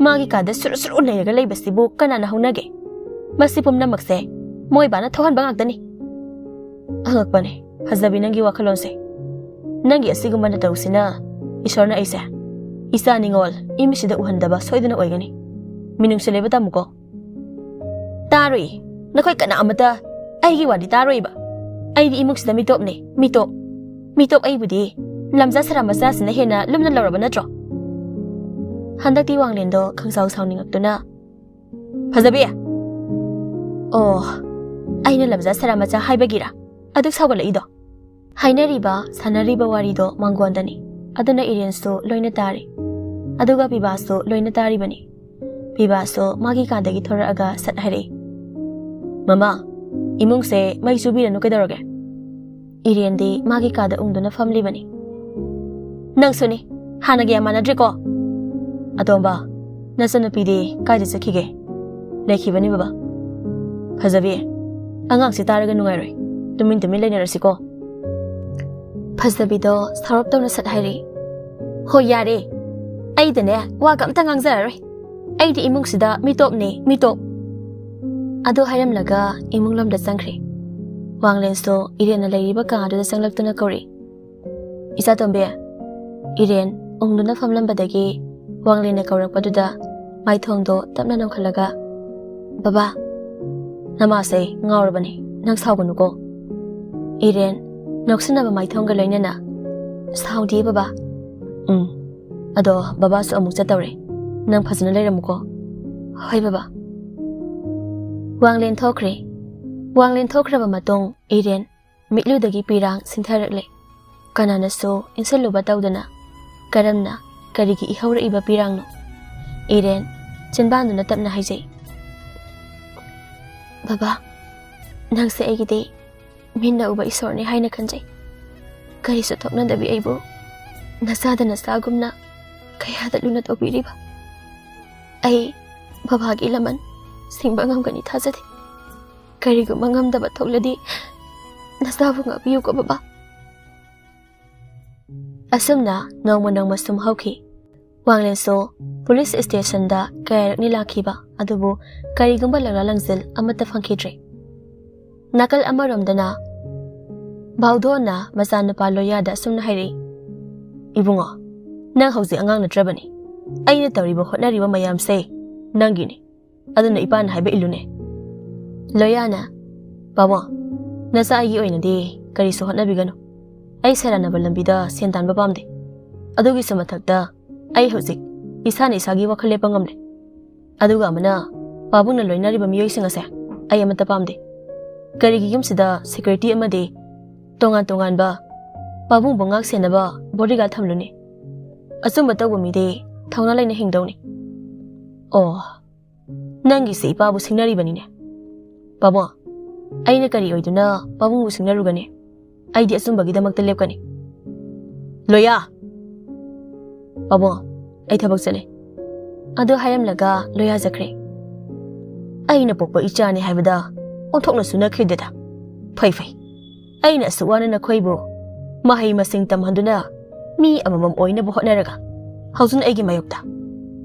ꯃꯥꯒꯤ ꯀꯥꯗ ꯁꯨꯔꯨ ꯁꯨꯔꯨ ꯅꯩꯔꯒ ꯂꯩꯕꯁꯤꯕꯨ ꯀꯅꯥꯅ ꯍꯧꯅꯒꯦ? ꯃꯁꯤ ꯄꯨꯝꯅꯃꯛꯁꯦ ꯃꯣꯏꯕꯥꯅ ꯊꯣꯛꯍꯟꯕ ꯉꯥꯛꯇꯅꯤ꯫" "ꯑꯉꯛꯄꯅꯦ ꯐꯖꯕꯤ, ꯅꯪꯒꯤ ꯋꯥꯈꯜꯂꯣꯟꯁꯦ꯫ ꯅꯪꯒꯤ ꯑꯁꯤꯒꯨꯝꯕ ꯅꯇꯧꯁꯤꯅ ꯏꯁꯣꯔꯅ ꯑꯩꯁꯦ ꯏꯆꯥ ꯅꯤꯉꯣꯜ ꯏꯃꯤꯠꯁꯤꯗ ꯎꯍꯟꯗꯕ ꯁꯣꯏꯗꯅ ꯑꯣꯏꯒꯅꯤ꯫ ꯃꯤꯅꯨꯡꯁꯤ ꯂꯩꯕ ꯇꯝꯃꯨꯀꯣ꯫" "ꯇꯥꯔꯣꯏ, ꯅꯈꯣꯏ ꯀꯅꯥ ꯑꯃꯇ ꯑꯩꯒꯤ ꯋꯥꯗꯤ ꯇꯥꯔꯣꯏꯕ꯫ ꯑꯩꯗꯤ ꯏꯃꯨꯡꯁꯤꯗ ꯃꯤꯇꯣꯞꯅꯦ, ꯃꯤꯇꯣꯞ꯫ ꯃꯤꯇꯣꯞ ꯑꯩꯕꯨꯗꯤ ꯂꯝꯖꯥ ꯁꯔꯥ ꯃꯆꯥꯁꯤꯅ ꯍꯦꯟꯅ ꯂꯨꯝꯅ ꯂꯧꯔꯕ ꯅꯠꯇ꯭ꯔꯣ?" ꯍꯟꯗꯛꯇꯤ ꯋꯥꯡꯂꯦꯟꯗꯣ ꯈꯪꯁꯥꯎ ꯁꯥꯎꯅꯤꯡꯉꯛꯇꯨꯅ, "ꯐꯖꯕꯤ!" "ꯑꯣ, ꯑꯩꯅ ꯂꯝꯖꯥ ꯁꯔꯥ ꯃꯆꯥ ꯍꯥꯏꯕꯒꯤꯔ ꯑꯗꯨꯛ ꯁꯥꯎꯒꯠꯂꯛꯏꯗꯣ?" ꯍꯥꯏꯅꯔꯤꯕ, ꯁꯥꯟꯅꯔꯤꯕ ꯋꯥꯔꯤꯗꯣ ꯃꯥꯡꯒꯣꯟꯗꯅꯤ꯫ ꯑꯗꯨꯅ ꯏꯔꯦꯟꯁꯨ ꯂꯣꯏꯅ ꯇꯥꯔꯤ꯫ ꯑꯗꯨꯒ ꯕꯤꯕꯥꯁꯨ ꯂꯣꯏꯅ ꯇꯥꯔꯤꯕꯅꯤ꯫ ꯕꯤꯕꯥꯁꯨ ꯃꯥꯒꯤ ꯀꯥꯗꯒꯤ ꯊꯣꯔꯛꯑꯒ ꯁꯠ ꯍꯥꯏꯔꯛꯏ, "ꯃꯃꯥ, ꯏꯃꯨꯡꯁꯦ ꯃꯩ ꯆꯨꯕꯤꯔꯅꯨ ꯀꯩꯗꯧꯔꯒꯦ?" ꯏꯔꯦꯟꯗꯤ ꯃꯥꯒꯤ ꯀꯥꯗ ꯎꯪꯗꯨꯅ ꯐꯝꯂꯤꯕꯅꯤ꯫ "ꯅꯪꯁꯨꯅꯤ, ꯍꯥꯟꯅꯒ ꯌꯥꯝ ꯃꯥꯟꯅꯗ꯭ꯔꯦꯀꯣ?" "ꯑꯇꯣꯝꯕ, ꯅꯆꯟꯅꯨꯄꯤꯗꯤ ꯀꯥꯏꯗ ꯆꯠꯈꯤꯒꯦ?" "ꯂꯩꯈꯤꯕꯅꯤ ꯕꯕꯥ꯫" "ꯐꯖꯕꯤ, ꯑꯉꯥꯡꯁꯤ ꯇꯥꯔꯒ ꯅꯨꯡꯉꯥꯏꯔꯣꯏ꯫ ꯇꯨꯃꯤꯟ ꯇꯨꯃꯤꯟ ꯂꯩꯅꯔꯁꯤꯀꯣ꯫" ꯐꯖꯕꯤꯗꯣ ꯁꯥꯎꯔꯞ ꯇꯧꯅ ꯁꯠ ꯍꯥꯏꯔꯛꯏ, "ꯍꯣꯏ ꯌꯥꯔꯦ, ꯑꯩꯗꯅꯦ ꯋꯥꯒ ꯑꯝꯇ ꯉꯥꯡꯖꯔꯔꯣꯏ꯫ ꯑꯩꯗꯤ ꯏꯃꯨꯡꯁꯤꯗ ꯃꯤꯇꯣꯞꯅꯦ, ꯃꯤꯇꯣꯞ꯫" ꯑꯗꯨ ꯍꯥꯏꯔꯝꯂꯒ ꯏꯃꯨꯡ ꯂꯣꯝꯗ ꯆꯪꯈ꯭ꯔꯦ꯫ ꯋꯥꯡꯂꯦꯟꯁꯨ ꯏꯔꯦꯟꯅ ꯂꯩꯔꯤꯕ ꯀꯥ ꯑꯗꯨꯗ ꯆꯪꯂꯛꯇꯨꯅ ꯀꯧꯔꯛꯏ, "ꯏꯆꯥꯇꯣꯝꯕꯤ꯫" ꯏꯔꯦꯟ ꯎꯪꯗꯨꯅ ꯐꯝꯂꯝꯕꯗꯒꯤ ꯋꯥꯡꯂꯦꯟꯅ ꯀꯧꯔꯛꯄꯗꯨꯗ ꯃꯥꯏꯊꯣꯡꯗꯣ ꯇꯞꯅ ꯅꯣꯡꯈꯠꯂꯒ, "ꯕꯕꯥ, ꯅꯃꯥꯁꯦ ꯉꯥꯎꯔꯕꯅꯤ, ꯅꯪ ꯁꯥꯎꯒꯅꯨꯀꯣ꯫" ꯏꯔꯦꯟ ꯅꯣꯛꯁꯤꯟꯅꯕ ꯃꯥꯏꯊꯣꯡꯒ ꯂꯣꯏꯅꯅ, "ꯁꯥꯎꯗꯤꯌꯦ ꯕꯕꯥ꯫" "ꯎꯝ, ꯑꯗꯣ ꯕꯕꯥꯁꯨ ꯑꯃꯨꯛ ꯆꯠꯇꯧꯔꯦ꯫ ꯅꯪ ꯐꯖꯅ ꯂꯩꯔꯝꯃꯨꯀꯣ꯫ ꯍꯣꯏ ꯕꯕꯥ꯫ ꯋꯥꯡꯂꯦꯟ ꯊꯣꯛꯈ꯭ꯔꯦ꯫ ꯋꯥꯡꯂꯦꯟ ꯊꯣꯛꯈ꯭ꯔꯕ ꯃꯇꯨꯡ ꯏꯔꯦꯟ ꯃꯤꯠꯂꯨꯗꯒꯤ ꯄꯤꯔꯥꯡ ꯁꯤꯟꯊꯔꯛꯂꯦ꯫ ꯀꯅꯥꯅꯁꯨ ꯏꯟꯁꯤꯜꯂꯨꯕ ꯇꯧꯗꯅ ꯀꯔꯝꯅ, ꯀꯔꯤꯒꯤ ꯏꯍꯧꯔꯛꯏꯕ ꯄꯤꯔꯥꯡꯅꯣ? ꯏꯔꯦꯟ ꯆꯤꯟꯕꯥꯟꯗꯨꯅ ꯇꯞꯅ ꯍꯥꯏꯖꯩ, "ꯕꯕꯥ, ꯅꯪꯁꯦ ꯑꯩꯒꯤꯗꯤ ꯃꯤꯠꯅ ꯎꯕ ꯏꯁꯣꯔꯅꯤ ꯍꯥꯏꯅ ꯈꯟꯖꯩ꯫ ꯀꯔꯤꯁꯨ ꯊꯣꯛꯅꯗꯕꯤ ꯑꯩꯕꯨ ꯅꯆꯥꯗ ꯅꯆꯥꯒꯨꯝꯅ ꯀꯌꯥꯗ ꯂꯨꯅ ꯇꯧꯕꯤꯔꯤꯕ꯫ ꯑꯩ ꯕꯕꯥꯒꯤ ꯂꯃꯟ ꯁꯤꯡꯕ ꯉꯝꯒꯅꯤ ꯊꯥꯖꯗꯦ꯫ ꯀꯔꯤꯒꯨꯝꯕ ꯉꯝꯗꯕ ꯊꯣꯛꯂꯗꯤ ꯅꯆꯥꯕꯨ ꯉꯥꯛꯄꯤꯌꯨꯀꯣ ꯕꯕꯥ꯫" ꯑꯁꯨꯝꯅ ꯅꯣꯡꯃ ꯅꯣꯡꯃ ꯁꯨꯝ ꯍꯧꯈꯤ꯫ ꯋꯥꯡꯂꯦꯟꯁꯨ ꯄꯨꯂꯤꯁ ꯁ꯭ꯇꯦꯁꯟꯗ ꯀꯌꯥꯔꯛꯅꯤ ꯂꯥꯛꯈꯤꯕ, ꯑꯗꯨꯕꯨ ꯀꯔꯤꯒꯨꯝꯕ ꯂꯪꯂꯥ ꯂꯪꯖꯤꯜ ꯑꯃꯠꯇ ꯐꯪꯈꯤꯗ꯭ꯔꯦ꯫ ꯅꯥꯀꯜ ꯑꯃꯔꯣꯝꯗꯅ ꯚꯥꯎꯗꯣꯟꯅ ꯃꯆꯥꯅꯨꯄꯥ ꯂꯣꯌꯥꯗ ꯑꯁꯨꯝꯅ ꯍꯥꯏꯔꯛꯏ, "ꯏꯕꯨꯡꯉꯣ, ꯅꯪ ꯍꯧꯖꯤꯛ ꯑꯉꯥꯡ ꯅꯠꯇ꯭ꯔꯕꯅꯤ꯫ ꯑꯩꯅ ꯇꯧꯔꯤꯕ ꯍꯣꯠꯅꯔꯤꯕ ꯃꯌꯥꯝꯁꯦ ꯅꯪꯒꯤꯅꯤ꯫ ꯑꯗꯨꯅ ꯏꯄꯥꯅ ꯍꯥꯏꯕ ꯏꯜꯂꯨꯅꯦ꯫" ꯂꯣꯌꯥꯅ, "ꯄꯥꯕꯨꯡ, ꯅꯆꯥ ꯑꯩꯒꯤ ꯑꯣꯏꯅꯗꯤ ꯀꯔꯤꯁꯨ ꯍꯣꯠꯅꯕꯤꯒꯅꯨ꯫ ꯑꯩ ꯁꯦꯔꯥꯟꯅꯕ ꯂꯝꯕꯤꯗ ꯁꯦꯟ ꯇꯥꯟꯕ ꯄꯥꯝꯗꯦ꯫ ꯑꯗꯨꯒꯤꯁꯨ ꯃꯊꯛꯇ ꯑꯩ ꯍꯧꯖꯤꯛ ꯏꯁꯥꯅ ꯏꯁꯥꯒꯤ ꯋꯥꯈꯜ ꯂꯦꯞꯄ ꯉꯝꯂꯦ꯫ ꯑꯗꯨꯒ ꯑꯃꯅ, ꯄꯥꯕꯨꯡꯅ ꯂꯣꯏꯅꯔꯤꯕ ꯃꯤꯑꯣꯏꯁꯤꯡ ꯑꯁꯦ ꯑꯩ ꯑꯃꯠꯇ ꯄꯥꯝꯗꯦ꯫ ꯀꯔꯤꯒꯤ ꯌꯨꯝꯁꯤꯗ ꯁꯦꯀ꯭ꯌꯨꯔꯤꯇꯤ ꯑꯃꯗꯤ ꯇꯣꯉꯥꯟ ꯇꯣꯉꯥꯟꯕ ꯄꯥꯕꯨꯡꯕꯨ ꯉꯥꯛ ꯁꯦꯟꯅꯕ ꯕꯣꯗꯤꯒꯥꯔꯗ ꯊꯝꯂꯨꯅꯤ? ꯑꯆꯨꯝꯕ ꯇꯧꯕ ꯃꯤꯗꯤ ꯊꯧꯅꯥ ꯂꯩꯅ ꯍꯤꯡꯗꯧꯅꯤ꯫" ꯑꯣ, ꯅꯪꯒꯤꯁꯦ ꯏꯄꯥꯕꯨ ꯁꯤꯡꯅꯔꯤꯕꯅꯤꯅꯦ꯫ ꯄꯥꯕꯨꯡ, ꯑꯩꯅ ꯀꯔꯤ ꯑꯣꯏꯗꯨꯅ ꯄꯥꯕꯨꯡꯕꯨ ꯁꯤꯡꯅꯔꯨꯒꯅꯤ? ꯑꯩꯗꯤ ꯑꯆꯨꯝꯕꯒꯤꯗꯃꯛꯇ ꯂꯦꯞꯀꯅꯤ꯫ ꯂꯣꯌꯥ! ꯄꯥꯕꯨꯡ, ꯑꯩ ꯊꯕꯛ ꯆꯠꯂꯦ꯫ ꯑꯗꯨ ꯍꯥꯏꯔꯝꯂꯒ ꯂꯣꯌꯥ ꯆꯠꯈ꯭ꯔꯦ꯫ ꯑꯩꯅ ꯄꯣꯛꯄ ꯏꯆꯥꯅꯤ ꯍꯥꯏꯕꯗ ꯑꯣꯟꯊꯣꯛꯅꯁꯨ ꯅꯛꯈꯤꯗꯦꯗ꯫ ꯐꯩ ꯐꯩ꯫ ꯑꯩꯅ ꯑꯁꯨꯛ ꯋꯥꯅ ꯅꯈꯣꯏꯕꯨ ꯃꯍꯩ ꯃꯁꯤꯡ ꯇꯝꯍꯟꯗꯨꯅ ꯃꯤ ꯑꯃꯃꯝ ꯑꯣꯏꯅꯕ ꯍꯣꯠꯅꯔꯒ ꯍꯧꯖꯤꯛ ꯑꯩꯒꯤ ꯃꯥꯌꯣꯛꯇ꯫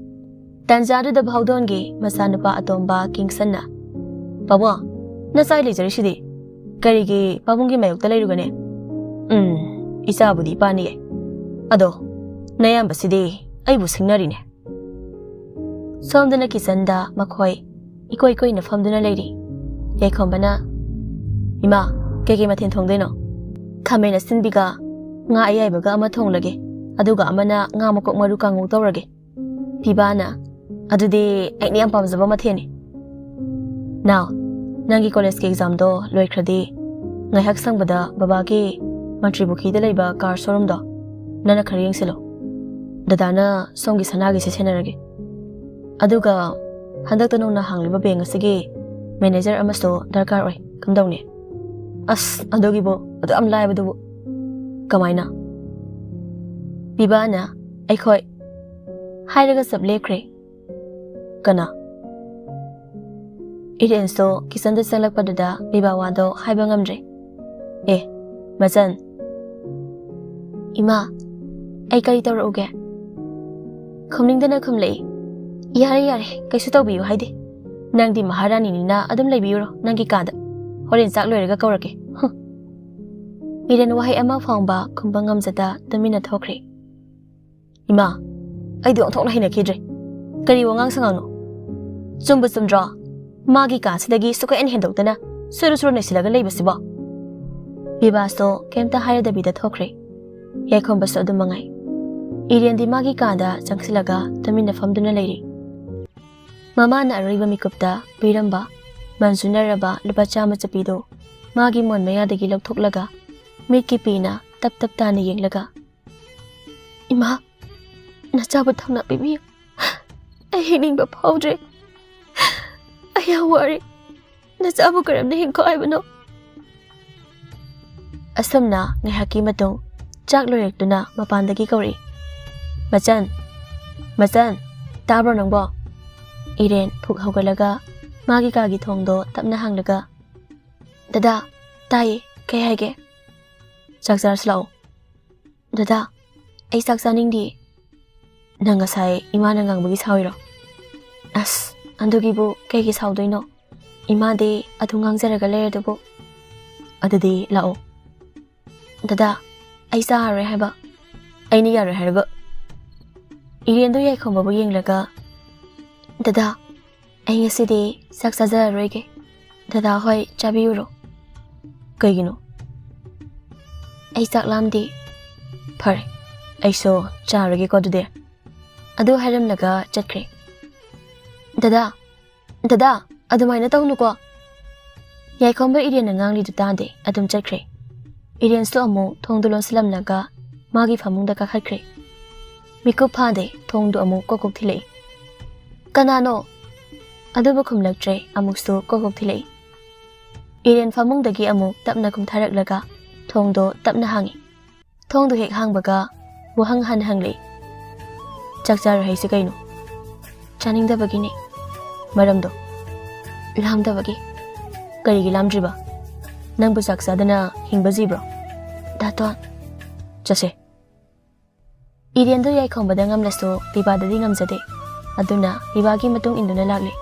ꯇꯥꯟꯖꯥꯗꯨꯗ ꯚꯥꯎꯗꯣꯟꯒꯤ ꯃꯆꯥꯅꯨꯄꯥ ꯑꯇꯣꯝꯕ ꯀꯤꯡꯁꯟꯅ, "ꯄꯥꯕꯨꯡ, ꯅꯆꯥ ꯂꯩꯖꯔꯤꯁꯤꯗꯤ ꯀꯔꯤꯒꯤ ꯄꯥꯕꯨꯡꯒꯤ ꯃꯥꯌꯣꯛꯇ ꯂꯩꯔꯨꯒꯅꯤ? ꯎꯝ, ꯏꯆꯥꯕꯨꯗꯤ ꯏꯄꯥꯅꯤꯌꯦ꯫ ꯑꯗꯣ ꯅꯌꯥꯝꯕꯁꯤꯗꯤ ꯑꯩꯕꯨ ꯁꯤꯡꯅꯔꯤꯅꯦ꯫" ꯁꯣꯝꯗꯅ ꯀꯤꯆꯟꯗ ꯃꯈꯣꯏ ꯏꯀꯣꯏ ꯀꯣꯏꯅ ꯐꯝꯗꯨꯅ ꯂꯩꯔꯤ꯫ ꯌꯥꯏꯈꯣꯝꯕꯅ, "ꯏꯃꯥ, ꯀꯩꯀꯩ ꯃꯊꯦꯜ ꯊꯣꯡꯗꯣꯏꯅꯣ?" "ꯈꯥꯃꯦꯟ ꯑꯁꯤꯟꯕꯤꯒ ꯉꯥ ꯑꯌꯥꯏꯕꯒ ꯑꯃ ꯊꯣꯡꯂꯒꯦ, ꯑꯗꯨꯒ ꯑꯃꯅ ꯉꯥ ꯃꯀꯣꯛ ꯃꯔꯨ ꯀꯥꯡꯉꯧ ꯇꯧꯔꯒꯦ꯫" ꯄꯤꯕꯥꯅ, "ꯑꯗꯨꯗꯤ ꯑꯩꯅ ꯌꯥꯝ ꯄꯥꯝꯖꯕ ꯃꯊꯦꯜꯅꯤ꯫ ꯅꯥꯎ, ꯅꯪꯒꯤ ꯀꯣꯂꯦꯖꯀꯤ ꯑꯦꯛꯖꯥꯝꯗꯣ ꯂꯣꯏꯈ꯭ꯔꯗꯤ ꯉꯥꯏꯍꯥꯛ ꯁꯪꯕꯗ ꯕꯕꯥꯒꯤ ꯃꯟꯇ꯭ꯔꯤ ꯄꯨꯈ꯭ꯔꯤꯗ ꯂꯩꯕ ꯀꯥꯔ ꯁꯣꯔꯨꯝꯗꯣ ꯅꯪꯅ ꯈꯔ ꯌꯦꯡꯁꯤꯜꯂꯣ꯫ ꯗꯗꯥꯅ ꯁꯣꯝꯒꯤ ꯁꯅꯥꯒꯤꯁꯦ ꯁꯦꯟꯅꯔꯒꯦ꯫ ꯑꯗꯨꯒ ꯍꯟꯗꯛꯇ ꯅꯧꯅ ꯍꯥꯡꯂꯤꯕ ꯕꯦꯡ ꯑꯁꯤꯒꯤ ꯃꯦꯅꯦꯖꯔ ꯑꯃꯁꯨ ꯗꯔꯀꯥꯔ ꯑꯣꯏ꯫ ꯀꯝꯗꯧꯅꯤ?" "ꯑꯁ, ꯑꯗꯨꯒꯤꯕꯨ ꯑꯗꯨ ꯌꯥꯝ ꯂꯥꯏꯕꯗꯨꯕꯨ?" "ꯀꯃꯥꯏꯅ?" ꯄꯤꯕꯥꯅ, "ꯑꯩꯈꯣꯏ ꯍꯥꯏꯔꯒ ꯆꯞ ꯂꯦꯞꯈ꯭ꯔꯦ꯫" "ꯀꯅꯥ?" ꯏꯔꯦꯟꯁꯨ ꯀꯤꯆꯟꯗ ꯆꯪꯂꯛꯄꯗꯨꯗ ꯄꯤꯕꯥ ꯋꯥꯗꯣ ꯍꯥꯏꯕ ꯉꯝꯗ꯭ꯔꯦ꯫ "ꯑꯦ, ꯃꯆꯟ꯫" "ꯏꯃꯥ, ꯑꯩ ꯀꯔꯤ ꯇꯧꯔꯛꯎꯒꯦ?" ꯈꯨꯝꯅꯤꯡꯗꯅ ꯈꯨꯝꯂꯛꯏ꯫ "ꯌꯥꯔꯦ, ꯌꯥꯔꯦ, ꯀꯩꯁꯨ ꯇꯧꯕꯤꯌꯨ ꯍꯥꯏꯗꯦ꯫ ꯅꯪꯗꯤ ꯃꯍꯥꯔꯥꯅꯤꯅꯤꯅ ꯑꯗꯨꯝ ꯂꯩꯕꯤꯌꯨꯔꯣ ꯅꯪꯒꯤ ꯀꯥꯗ꯫ ꯍꯣꯔꯦꯟ ꯆꯥꯛ ꯂꯣꯏꯔꯒ ꯀꯧꯔꯛꯀꯦ꯫" ꯍꯨꯝ꯫ ꯏꯔꯦꯟ ꯋꯥꯍꯩ ꯑꯃ ꯐꯥꯎꯕ ꯈꯨꯝꯕ ꯉꯝꯖꯗ ꯇꯨꯃꯤꯟꯅ ꯊꯣꯛꯈ꯭ꯔꯦ꯫ "ꯏꯃꯥ, ꯑꯩꯗꯤ ꯑꯣꯟꯊꯣꯛꯅ ꯍꯩꯅꯈꯤꯗ꯭ꯔꯦ꯫ ꯀꯔꯤ ꯋꯥꯉꯥꯡ ꯁꯉꯥꯡꯅꯣ? ꯆꯨꯝꯕꯨ ꯆꯨꯝꯗ꯭ꯔꯣ? ꯃꯥꯒꯤ ꯀꯥꯁꯤꯗꯒꯤ ꯁꯨꯛꯍꯦꯟ ꯍꯦꯟꯗꯣꯛꯇꯅ ꯁꯨꯔꯨ ꯁꯨꯔꯨ ꯅꯩꯁꯤꯜꯂꯒ ꯂꯩꯕꯁꯤꯕꯣ?" ꯄꯤꯕꯥꯁꯨ ꯀꯩꯝꯇ ꯍꯥꯏꯔꯗꯕꯤꯗ ꯊꯣꯛꯈ꯭ꯔꯦ꯫ ꯌꯥꯏꯈꯣꯝꯕꯁꯨ ꯑꯗꯨꯝ ꯃꯉꯥꯏ꯫ ꯏꯔꯦꯟꯗꯤ ꯃꯥꯒꯤ ꯀꯥꯗ ꯆꯪꯁꯤꯜꯂꯒ ꯇꯨꯃꯤꯟꯅ ꯐꯝꯗꯨꯅ ꯂꯩꯔꯤ꯫ ꯃꯃꯥꯅ ꯑꯔꯣꯏꯕ ꯃꯤꯀꯨꯞꯇ ꯄꯤꯔꯝꯕ ꯃꯟꯖꯨꯅꯔꯕ ꯂꯨꯄꯥ ꯆꯥꯝꯃ ꯆꯠꯄꯤꯗꯨ ꯃꯥꯒꯤ ꯃꯣꯟ ꯃꯌꯥꯗꯒꯤ ꯂꯧꯊꯣꯛꯂꯒ ꯃꯤꯠꯀꯤ ꯄꯤꯅ ꯇꯞ ꯇꯞ ꯇꯥꯅ ꯌꯦꯡꯂꯒ, "ꯏꯃꯥ, ꯅꯆꯥꯕꯨ ꯊꯧꯅꯥ ꯄꯤꯕꯤꯌꯨ꯫ ꯑꯩ ꯍꯤꯡꯅꯤꯡꯕ ꯐꯥꯎꯗ꯭ꯔꯦ꯫ ꯑꯩ ꯌꯥꯝ ꯋꯥꯔꯦ꯫ ꯅꯆꯥꯕꯨ ꯀꯔꯝꯅ ꯍꯤꯡꯈꯣ ꯍꯥꯏꯕꯅꯣ?" ꯑꯁꯨꯝꯅ ꯉꯥꯏꯍꯥꯛꯀꯤ ꯃꯇꯨꯡ ꯆꯥꯛ ꯂꯣꯏꯔꯛꯇꯨꯅ ꯃꯄꯥꯟꯗꯒꯤ ꯀꯧꯔꯛꯏ꯫ "ꯃꯆꯟ, ꯃꯆꯟ, ꯇꯥꯕ꯭ꯔꯣ ꯅꯪꯕꯣ?" ꯏꯔꯦꯟ ꯐꯨꯛ ꯍꯧꯒꯠꯂꯒ ꯃꯥꯒꯤ ꯀꯥꯒꯤ ꯊꯣꯡꯗꯣ ꯇꯞꯅ ꯍꯥꯡꯂꯒ, "ꯗꯗꯥ, ꯇꯥꯏꯌꯦ, ꯀꯩ ꯍꯥꯏꯒꯦ?" "ꯆꯥꯛ ꯆꯥꯔꯁꯤ ꯂꯥꯛꯑꯣ꯫" "ꯗꯗꯥ, ꯑꯩ ꯆꯥꯛ ꯆꯥꯅꯤꯡꯗꯤꯌꯦ꯫" "ꯅꯪ ꯉꯁꯥꯏ ꯏꯃꯥꯅ ꯉꯥꯡꯕꯒꯤ ꯁꯥꯎꯔꯤꯔꯣ?" "ꯑꯁ, ꯑꯗꯨꯒꯤꯕꯨ ꯀꯩꯒꯤ ꯁꯥꯎꯗꯣꯏꯅꯣ? ꯏꯃꯥꯗꯤ ꯑꯗꯨ ꯉꯥꯡꯖꯔꯒ ꯂꯩꯔꯗꯨꯕꯨ꯫" "ꯑꯗꯨꯗꯤ ꯂꯥꯛꯑꯣ꯫" "ꯗꯗꯥ, ꯑꯩ ꯆꯥꯔꯔꯣꯏ ꯍꯥꯏꯕ꯫" "ꯑꯩꯅ ꯌꯥꯔꯣꯏ ꯍꯥꯏꯔꯒ?" ꯏꯔꯦꯟꯗꯣ ꯌꯥꯏꯈꯣꯝꯕꯕꯨ ꯌꯦꯡꯂꯒ, "ꯗꯗꯥ, ꯑꯩ ꯉꯁꯤꯗꯤ ꯆꯥꯛ ꯆꯥꯖꯔꯔꯣꯏꯒꯦ꯫ ꯗꯗꯥ ꯍꯣꯏ ꯆꯥꯕꯤꯔꯨꯔꯣ꯫" "ꯀꯩꯒꯤꯅꯣ?" "ꯑꯩ ꯆꯥꯛ ꯂꯥꯝꯗꯦ꯫" "ꯐꯔꯦ, ꯑꯩꯁꯨ ꯆꯥꯔꯒꯦꯀꯣ ꯑꯗꯨꯗꯤ꯫" ꯑꯗꯨ ꯍꯥꯏꯔꯝꯂꯒ ꯆꯠꯈ꯭ꯔꯦ꯫ "ꯗꯗꯥ, ꯗꯗꯥ, ꯑꯗꯨꯃꯥꯏꯅ ꯇꯧꯅꯨꯀꯣ!" ꯌꯥꯏꯈꯣꯝꯕ ꯏꯔꯦꯟꯅ ꯉꯥꯡꯂꯤꯗꯨ ꯇꯥꯗꯦ, ꯑꯗꯨꯝ ꯆꯠꯈ꯭ꯔꯦ꯫ ꯏꯔꯦꯟꯁꯨ ꯑꯃꯨꯛ ꯊꯣꯡꯗꯨ ꯂꯣꯟꯁꯤꯜꯂꯝꯂꯒ ꯃꯥꯒꯤ ꯐꯃꯨꯡꯗ ꯀꯥꯈꯠꯈ꯭ꯔꯦ꯫ ꯃꯤꯀꯨꯞ ꯐꯥꯗꯦ, ꯊꯣꯡꯗꯨ ꯑꯃꯨꯛ ꯀꯣꯛ ꯀꯣꯛ ꯊꯤꯜꯂꯛꯏ꯫ "ꯀꯅꯥꯅꯣ?" ꯑꯗꯨꯕꯨ ꯈꯨꯝꯂꯛꯇ꯭ꯔꯦ, ꯑꯃꯨꯛꯁꯨ ꯀꯣꯛ ꯀꯣꯛ ꯊꯤꯜꯂꯛꯏ꯫ ꯏꯔꯦꯟ ꯐꯃꯨꯡꯗꯒꯤ ꯑꯃꯨꯛ ꯇꯞꯅ ꯀꯨꯝꯊꯔꯛꯂꯒ ꯊꯣꯡꯗꯣ ꯇꯞꯅ ꯍꯥꯡꯉꯤ꯫ ꯊꯣꯡꯗꯣ ꯍꯦꯛ ꯍꯥꯡꯕꯒ ꯋꯥꯍꯪ ꯍꯥꯟꯅ ꯍꯪꯂꯛꯏ꯫ "ꯆꯥꯛ ꯆꯥꯔꯣꯏ ꯍꯥꯏꯁꯦ ꯀꯩꯅꯣ?" "ꯆꯥꯅꯤꯡꯗꯕꯒꯤꯅꯦ꯫" "ꯃꯔꯝꯗꯣ?" "ꯂꯥꯝꯗꯕꯒꯤ꯫" "ꯀꯔꯤꯒꯤ ꯂꯥꯝꯗ꯭ꯔꯤꯕ? ꯅꯪꯕꯨ ꯆꯥꯛ ꯆꯥꯗꯅ ꯍꯤꯡꯕ ꯖꯤꯕ꯭ꯔꯣ?" "ꯗꯥꯇꯣꯟ꯫" "ꯆꯠꯁꯦ꯫" ꯏꯔꯦꯟꯗꯣ ꯌꯥꯏꯈꯣꯝꯕꯗ ꯉꯝꯂꯁꯨ ꯄꯤꯕꯥꯗꯗꯤ ꯉꯝꯖꯗꯦ꯫ ꯑꯗꯨꯅ ꯄꯤꯕꯥꯒꯤ ꯃꯇꯨꯡ ꯏꯟꯗꯨꯅ ꯂꯥꯛꯂꯦ꯫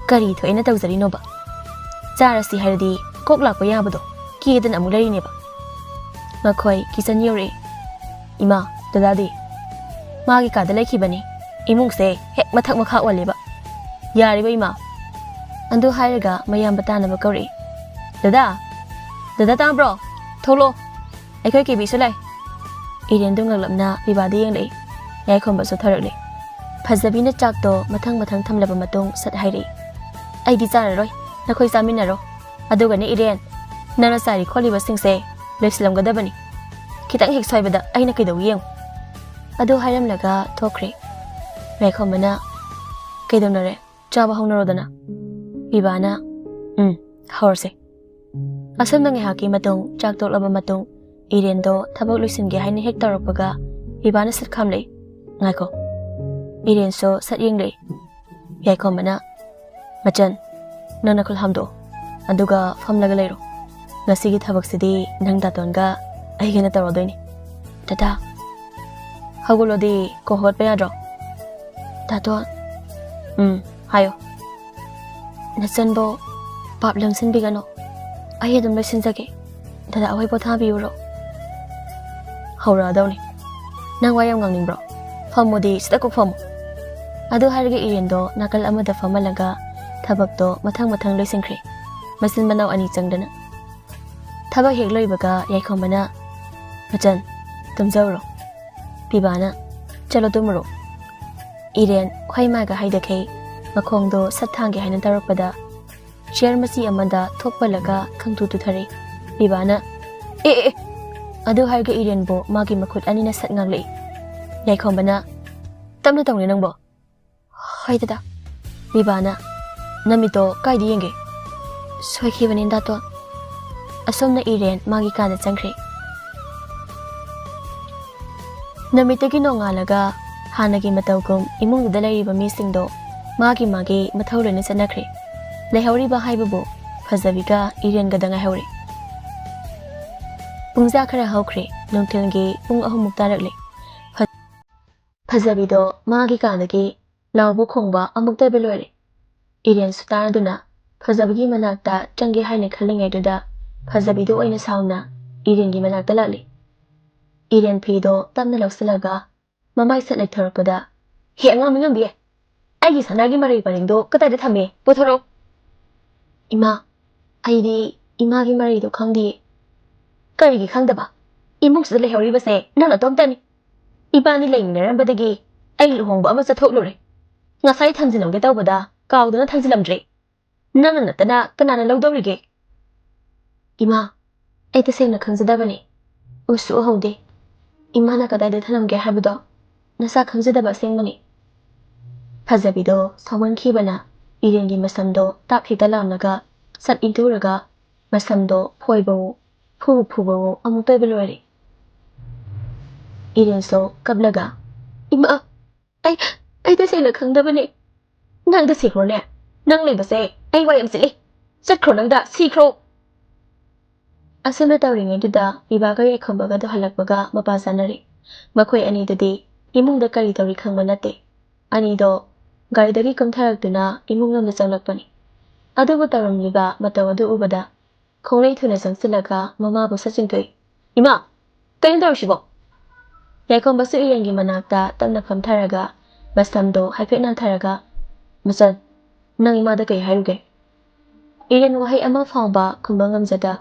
"ꯀꯔꯤ ꯊꯣꯛꯑꯦꯅ ꯇꯧꯖꯔꯤꯅꯣꯕ? ꯆꯥꯔꯁꯤ ꯍꯥꯏꯔꯗꯤ ꯀꯣꯛ ꯂꯥꯛꯄ ꯌꯥꯕꯗꯣ ꯀꯦꯗꯅ ꯑꯃꯨꯛ ꯂꯩꯔꯤꯅꯦꯕ꯫" ꯃꯈꯣꯏ ꯀꯤꯆꯟ ꯌꯧꯔꯛꯑꯦ꯫ "ꯏꯃꯥ, ꯗꯗꯥꯗꯤ?" "ꯃꯥꯒꯤ ꯀꯥꯗ ꯂꯩꯈꯤꯕꯅꯤ꯫ ꯏꯃꯨꯡꯁꯦ ꯍꯦꯛ ꯃꯊꯛ ꯃꯈꯥ ꯑꯣꯜꯂꯦꯕ꯫" "ꯌꯥꯔꯤꯕ ꯏꯃꯥ?" ꯑꯗꯨ ꯍꯥꯏꯔꯒ ꯃꯌꯥꯝꯕ ꯇꯥꯅꯕ ꯀꯧꯔꯛꯏ꯫ "ꯗꯗꯥ! ꯗꯗꯥ ꯇꯥꯕ꯭ꯔꯣ? ꯊꯣꯛꯂꯛꯑꯣ꯫ ꯑꯩꯈꯣꯏ ꯀꯦꯕꯤꯁꯨ ꯂꯥꯛꯑꯦ꯫" ꯏꯔꯦꯟꯗꯨ ꯉꯛꯂꯞꯅ ꯄꯤꯕꯥꯗ ꯌꯦꯡꯂꯛꯏ꯫ ꯌꯥꯏꯈꯣꯝꯕꯁꯨ ꯊꯣꯔꯛꯂꯦ꯫ ꯐꯖꯕꯤꯅ ꯆꯥꯛꯇꯣ ꯃꯊꯪ ꯃꯊꯪ ꯊꯝꯂꯕ ꯃꯇꯨꯡ ꯁꯠ ꯍꯥꯏꯔꯛꯏ꯫ "ꯑꯩꯗꯤ ꯆꯥꯔꯔꯣꯏ, ꯅꯈꯣꯏ ꯆꯥꯃꯤꯟꯅꯔꯣ꯫ ꯑꯗꯨꯒꯅꯦ ꯏꯔꯦꯟ, ꯅꯪꯅ ꯆꯥꯔꯤ ꯈꯣꯠꯂꯤꯕꯁꯤꯡꯁꯦ ꯂꯣꯏꯁꯤꯜꯂꯝꯒꯗꯕꯅꯤ꯫ ꯈꯤꯇꯪ ꯍꯦꯛ ꯁꯣꯏꯕꯗ ꯑꯩꯅ ꯀꯩꯗꯧꯏ ꯌꯦꯡꯉꯨ꯫" ꯑꯗꯨ ꯍꯥꯏꯔꯝꯂꯒ ꯊꯣꯛꯈ꯭ꯔꯦ꯫ ꯌꯥꯏꯈꯣꯝꯕꯅ, "ꯀꯩꯗꯧꯅꯔꯦ? ꯆꯥꯕ ꯍꯧꯅꯔꯣꯗꯅ꯫" ꯄꯤꯕꯥꯅ, "ꯎꯝ, ꯍꯧꯔꯁꯦ꯫" ꯑꯁꯨꯝꯅ ꯉꯥꯏꯍꯥꯛꯀꯤ ꯃꯇꯨꯡ ꯆꯥꯛ ꯇꯣꯛꯂꯕ ꯃꯇꯨꯡ ꯏꯔꯦꯟꯗꯣ ꯊꯕꯛ ꯂꯣꯏꯁꯤꯟꯒꯦ ꯍꯥꯏꯅ ꯍꯦꯛ ꯇꯧꯔꯛꯄꯒ ꯄꯤꯕꯥꯅ ꯁꯠ ꯈꯥꯝꯂꯛꯏ꯫ "ꯉꯥꯏꯈꯣ꯫" ꯏꯔꯦꯟꯁꯨ ꯁꯠ ꯌꯦꯡꯂꯛꯏ꯫ ꯌꯥꯏꯈꯣꯝꯕꯅ, "ꯃꯆꯟ, ꯅꯪ ꯅꯈꯨꯠ ꯍꯥꯝꯗꯣꯛꯑꯣ꯫ ꯑꯗꯨꯒ ꯐꯝꯂꯒ ꯂꯩꯔꯣ꯫ ꯉꯁꯤꯒꯤ ꯊꯕꯛꯁꯤꯗꯤ ꯅꯪ ꯗꯥꯇꯣꯟꯒ ꯑꯩꯒꯅ ꯇꯧꯔꯗꯣꯏꯅꯤ꯫" "ꯗꯗꯥ꯫" "ꯍꯧꯒꯠꯂꯣꯗꯤ, ꯀꯣ ꯍꯧꯒꯠꯄ ꯌꯥꯗ꯭ꯔꯣ?" "ꯗꯥꯇꯣꯟ꯫" "ꯎꯝ, ꯍꯥꯏꯌꯣ꯫" "ꯅꯆꯟꯕꯨ ꯄꯥꯞ ꯂꯪꯁꯤꯟꯕꯤꯒꯅꯨ꯫ ꯑꯩ ꯑꯗꯨꯝ ꯂꯣꯏꯁꯤꯟꯖꯒꯦ꯫ ꯗꯗꯥ ꯍꯣꯏ ꯄꯣꯊꯥꯕꯤꯌꯨꯔꯣ꯫" "ꯍꯧꯔꯛꯑꯗꯧꯅꯤ꯫ ꯅꯪ ꯋꯥ ꯌꯥꯝ ꯉꯥꯡꯅꯤꯡꯕ꯭ꯔꯣ? ꯐꯝꯃꯣꯗꯤ, ꯁꯤꯗ ꯀꯣꯛ ꯐꯝꯃꯣ꯫" ꯑꯗꯨ ꯍꯥꯏꯔꯒ ꯏꯔꯦꯟꯗꯣ ꯅꯥꯀꯜ ꯑꯃꯗ ꯐꯝꯍꯜꯂꯒ ꯊꯕꯛꯇꯣ ꯃꯊꯪ ꯃꯊꯪ ꯂꯣꯏꯁꯤꯟꯈ꯭ꯔꯦ, ꯃꯆꯤꯟ ꯃꯅꯥꯎ ꯑꯅꯤ ꯆꯪꯗꯅ꯫ ꯊꯕꯛ ꯍꯦꯛ ꯂꯣꯏꯕꯒ ꯌꯥꯏꯈꯣꯝꯕꯅ, "ꯃꯆꯟ, ꯇꯨꯝꯖꯧꯔꯣ꯫" ꯄꯤꯕꯥꯅ, ꯆꯠꯂꯣ ꯇꯨꯝꯃꯨꯔꯣ꯫ ꯏꯔꯦꯟ ꯍꯣꯏ ꯃꯥꯏꯒ ꯍꯥꯏꯗꯈꯩ ꯃꯈꯣꯡꯗꯣ ꯁꯠ ꯊꯥꯡꯒꯦ ꯍꯥꯏꯅ ꯇꯧꯔꯛꯄꯗ ꯆꯤꯌꯔ ꯃꯆꯤ ꯑꯃꯗ ꯊꯣꯛ ꯄꯜꯂꯒ ꯈꯪꯇꯨ ꯇꯨꯊꯔꯛꯏ꯫ ꯕꯤꯕꯥꯅ, "ꯑꯦ ꯑꯦ ꯑꯦ!" ꯑꯗꯨ ꯍꯥꯏꯔꯒ ꯏꯔꯦꯟꯕꯨ ꯃꯥꯒꯤ ꯃꯈꯨꯠ ꯑꯅꯤꯅ ꯁꯠ ꯉꯥꯛꯂꯛꯏ꯫ ꯌꯥꯏꯈꯣꯝꯕꯅ, "ꯇꯞꯅ ꯇꯧꯅꯦ ꯅꯪꯕꯣ?" "ꯍꯣꯏ ꯗꯗꯥ꯫" ꯕꯤꯕꯥꯅ, "ꯅꯃꯤꯠꯇꯣ ꯀꯥꯏꯗ ꯌꯦꯡꯒꯦ?" "ꯁꯣꯏꯈꯤꯕꯅꯤ ꯗꯥꯇꯣꯟ꯫" ꯑꯁꯣꯝꯅ ꯏꯔꯦꯟ ꯃꯥꯒꯤ ꯀꯥꯗ ꯆꯪꯈ꯭ꯔꯦ꯫ ꯅꯨꯃꯤꯠꯇꯒꯤ ꯅꯣꯡꯉꯥꯜꯂꯒ ꯍꯥꯟꯅꯒꯤ ꯃꯇꯧꯒꯨꯝ ꯏꯃꯨꯡꯗꯨꯗ ꯂꯩꯔꯤꯕ ꯃꯤꯁꯤꯡꯗꯣ ꯃꯥꯒꯤ ꯃꯥꯒꯤ ꯃꯊꯧ ꯂꯣꯏꯅ ꯆꯠꯅꯈ꯭ꯔꯦ꯫ ꯂꯩꯍꯧꯔꯤꯕ ꯍꯥꯏꯕꯕꯨ ꯐꯖꯕꯤꯒ ꯏꯔꯦꯟꯒꯗ ꯉꯥꯏꯍꯧꯔꯦ꯫ ꯄꯨꯡꯖꯥ ꯈꯔ ꯍꯧꯈ꯭ꯔꯦ꯫ ꯅꯨꯡꯊꯤꯜꯒꯤ ꯄꯨꯡ ꯑꯍꯨꯝꯃꯨꯛ ꯇꯥꯔꯛꯂꯦ꯫ ꯐ-, ꯐꯖꯕꯤꯗꯣ ꯃꯥꯒꯤ ꯀꯥꯗꯒꯤ ꯂꯥꯎꯕ ꯈꯣꯡꯕ ꯑꯃꯨꯛꯇ ꯑꯣꯏꯕ ꯂꯣꯏꯔꯦ꯫ ꯏꯔꯦꯟꯁꯨ ꯇꯥꯔꯗꯨꯅ ꯐꯖꯕꯤꯒꯤ ꯃꯅꯥꯛꯇ ꯆꯪꯒꯦ ꯍꯥꯏꯅ ꯈꯜꯂꯤꯉꯩꯗꯨꯗ ꯐꯖꯕꯤꯗꯣ ꯑꯣꯏꯅ ꯁꯥꯎꯅ ꯏꯔꯦꯟꯒꯤ ꯃꯅꯥꯛꯇ ꯂꯥꯛꯂꯤ꯫ ꯏꯔꯦꯟ ꯐꯤꯗꯣ ꯇꯞꯅ ꯂꯧꯁꯤꯜꯂꯒ ꯃꯃꯥꯏ ꯁꯠ ꯂꯩꯊꯔꯛꯄꯗ, "ꯍꯦ ꯑꯉꯥꯡ ꯃꯤꯉꯝꯕꯤ, ꯑꯩꯒꯤ ꯁꯅꯥꯒꯤ ꯃꯔꯩ ꯄꯔꯦꯡꯗꯣ ꯀꯗꯥꯏꯗ ꯊꯝꯃꯦ? ꯄꯨꯊꯣꯔꯛꯑꯣ!" "ꯏꯃꯥ, ꯑꯩꯗꯤ ꯏꯃꯥꯒꯤ ꯃꯔꯩꯗꯣ ꯈꯪꯗꯤꯌꯦ꯫" "ꯀꯔꯤꯒꯤ ꯈꯪꯗꯕ? ꯏꯃꯨꯡꯁꯤꯗ ꯂꯩꯍꯧꯔꯤꯕꯁꯦ ꯅꯪ ꯅꯇꯣꯝꯇꯅꯤ꯫ ꯏꯕꯥꯅꯤ ꯂꯩꯃꯤꯟꯅꯔꯝꯕꯗꯒꯤ ꯑꯩ ꯂꯨꯍꯣꯡꯕ ꯑꯃ ꯆꯠꯊꯣꯛꯂꯨꯔꯦ꯫ ꯉꯁꯥꯏ ꯊꯝꯖꯤꯜꯂꯝꯒꯦ ꯇꯧꯕꯗ ꯀꯥꯎꯗꯨꯅ ꯊꯝꯖꯤꯜꯂꯝꯗ꯭ꯔꯦ꯫ ꯅꯪꯅ ꯅꯠꯇꯅ ꯀꯅꯥꯅ ꯂꯧꯗꯧꯔꯤꯒꯦ?" "ꯏꯃꯥ, ꯑꯩ ꯇꯁꯦꯡꯅ ꯈꯪꯖꯗꯕꯅꯤ꯫ ꯎꯁꯨ ꯎꯍꯧꯗꯦ꯫ ꯏꯃꯥꯅ ꯀꯗꯥꯏꯗ ꯊꯅꯝꯒꯦ ꯍꯥꯏꯕꯗꯣ ꯅꯁꯥ ꯈꯪꯖꯗꯕ ꯑꯁꯦꯡꯕꯅꯤ꯫" ꯐꯖꯕꯤꯗꯣ ꯁꯥꯎꯃꯟꯈꯤꯕꯅ ꯏꯔꯦꯟꯒꯤ ꯃꯁꯝꯗꯣ ꯇꯥꯞ ꯍꯦꯛꯇ ꯂꯥꯝꯂꯒ ꯁꯠ ꯏꯟꯊꯨꯔꯒ ꯃꯁꯝꯗꯣ ꯐꯣꯏꯕꯋꯣ, ꯐꯨꯕꯨ ꯐꯨꯕꯋꯣ ꯑꯃꯨꯛꯇ ꯑꯣꯏꯕ ꯂꯣꯏꯔꯦ꯫ ꯏꯔꯦꯟꯁꯨ ꯀꯞꯂꯒ, "ꯏꯃꯥ, ꯑꯩ, ꯑꯩ ꯇꯁꯦꯡꯅ ꯈꯪꯗꯕꯅꯦ꯫ ꯅꯪ ꯆꯠꯈ꯭ꯔꯣꯅꯦ꯫ ꯅꯪ ꯂꯩꯕꯁꯦ ꯑꯩ ꯋꯥꯏ ꯌꯥꯝ ꯆꯤꯜꯂꯤ꯫ ꯆꯠꯈ꯭ꯔꯣ ꯅꯪꯗ, ꯁꯤꯈ꯭ꯔꯣ!" ꯑꯁꯨꯝꯅ ꯇꯧꯔꯤꯉꯩꯗꯨꯗ ꯕꯤꯕꯥꯒ ꯌꯥꯏꯈꯣꯝꯕꯒꯗꯣ ꯍꯜꯂꯛꯄꯒ ꯃꯄꯥ ꯆꯥꯅꯔꯦ꯫ ꯃꯈꯣꯏ ꯑꯅꯤꯗꯨꯗꯤ ꯏꯃꯨꯡꯗ ꯀꯔꯤ ꯇꯧꯔꯤ ꯈꯪꯕ ꯅꯠꯇꯦ꯫ ꯑꯅꯤꯗꯣ ꯒꯥꯔꯤꯗꯒꯤ ꯀꯨꯝꯊꯔꯛꯇꯨꯅ ꯏꯃꯨꯡ ꯂꯣꯝꯗ ꯆꯪꯂꯛꯄꯅꯤ꯫ ꯑꯗꯨꯕꯨ ꯇꯧꯔꯝꯂꯤꯕ ꯃꯇꯧ ꯑꯗꯨ ꯎꯕꯗ ꯈꯣꯡꯂꯩ ꯊꯨꯅ ꯆꯪꯁꯤꯜꯂꯒ ꯃꯃꯥꯕꯨ ꯁꯠ ꯆꯤꯡꯊꯣꯛꯏ꯫ "ꯏꯃꯥ, ꯀꯩꯅꯣ ꯇꯧꯔꯤꯁꯤꯕꯣ?" ꯌꯥꯏꯈꯣꯝꯕꯁꯨ ꯏꯔꯦꯟꯒꯤ ꯃꯅꯥꯛꯇ ꯇꯞꯅ ꯐꯝꯊꯔꯒ ꯃꯁꯝꯗꯣ ꯍꯥꯏꯐꯦꯠ ꯅꯥꯟꯊꯔꯒ, "ꯃꯆꯟ, ꯅꯪ ꯏꯃꯥꯗ ꯀꯩ ꯍꯥꯏꯔꯨꯒꯦ?" ꯏꯔꯦꯟ ꯋꯥꯍꯩ ꯑꯃ ꯐꯥꯎꯕ ꯈꯨꯝꯕ ꯉꯝꯖꯗ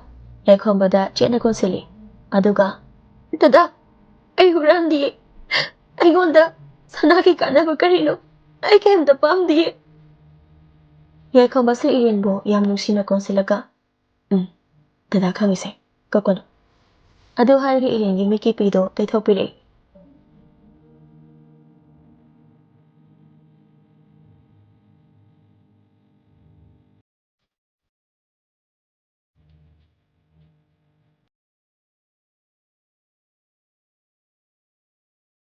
ꯌꯥꯏꯈꯣꯝꯕꯗ ꯆꯦꯠꯅ ꯀꯣꯟꯁꯤꯜꯂꯤ꯫ ꯑꯗꯨꯒ, "ꯗꯗꯥ, ꯑꯩ ꯍꯨꯔꯥꯟꯗꯤꯌꯦ꯫ ꯑꯩꯉꯣꯟꯗ ꯁꯅꯥꯒꯤ ꯀꯥꯟꯅꯕ ꯀꯔꯤꯅꯣ? ꯑꯩ ꯀꯩꯝꯇ ꯄꯥꯝꯗꯤꯌꯦ꯫ ꯌꯥꯏꯐꯕꯁꯨ ꯏꯔꯦꯟꯕꯨ ꯌꯥꯝ ꯅꯨꯡꯁꯤꯅ ꯀꯣꯟꯁꯤꯜꯂꯒ, "ꯎꯝ, ꯗꯗꯥ ꯈꯪꯉꯤꯁꯦ, ꯀꯛꯀꯅꯨ"꯫ ꯑꯗꯨ ꯍꯥꯏꯔꯒ ꯏꯔꯦꯟꯒꯤ ꯃꯤꯠꯀꯤ ꯄꯤꯗꯣ ꯇꯩꯊꯣꯛꯄꯤꯔꯛꯏ꯫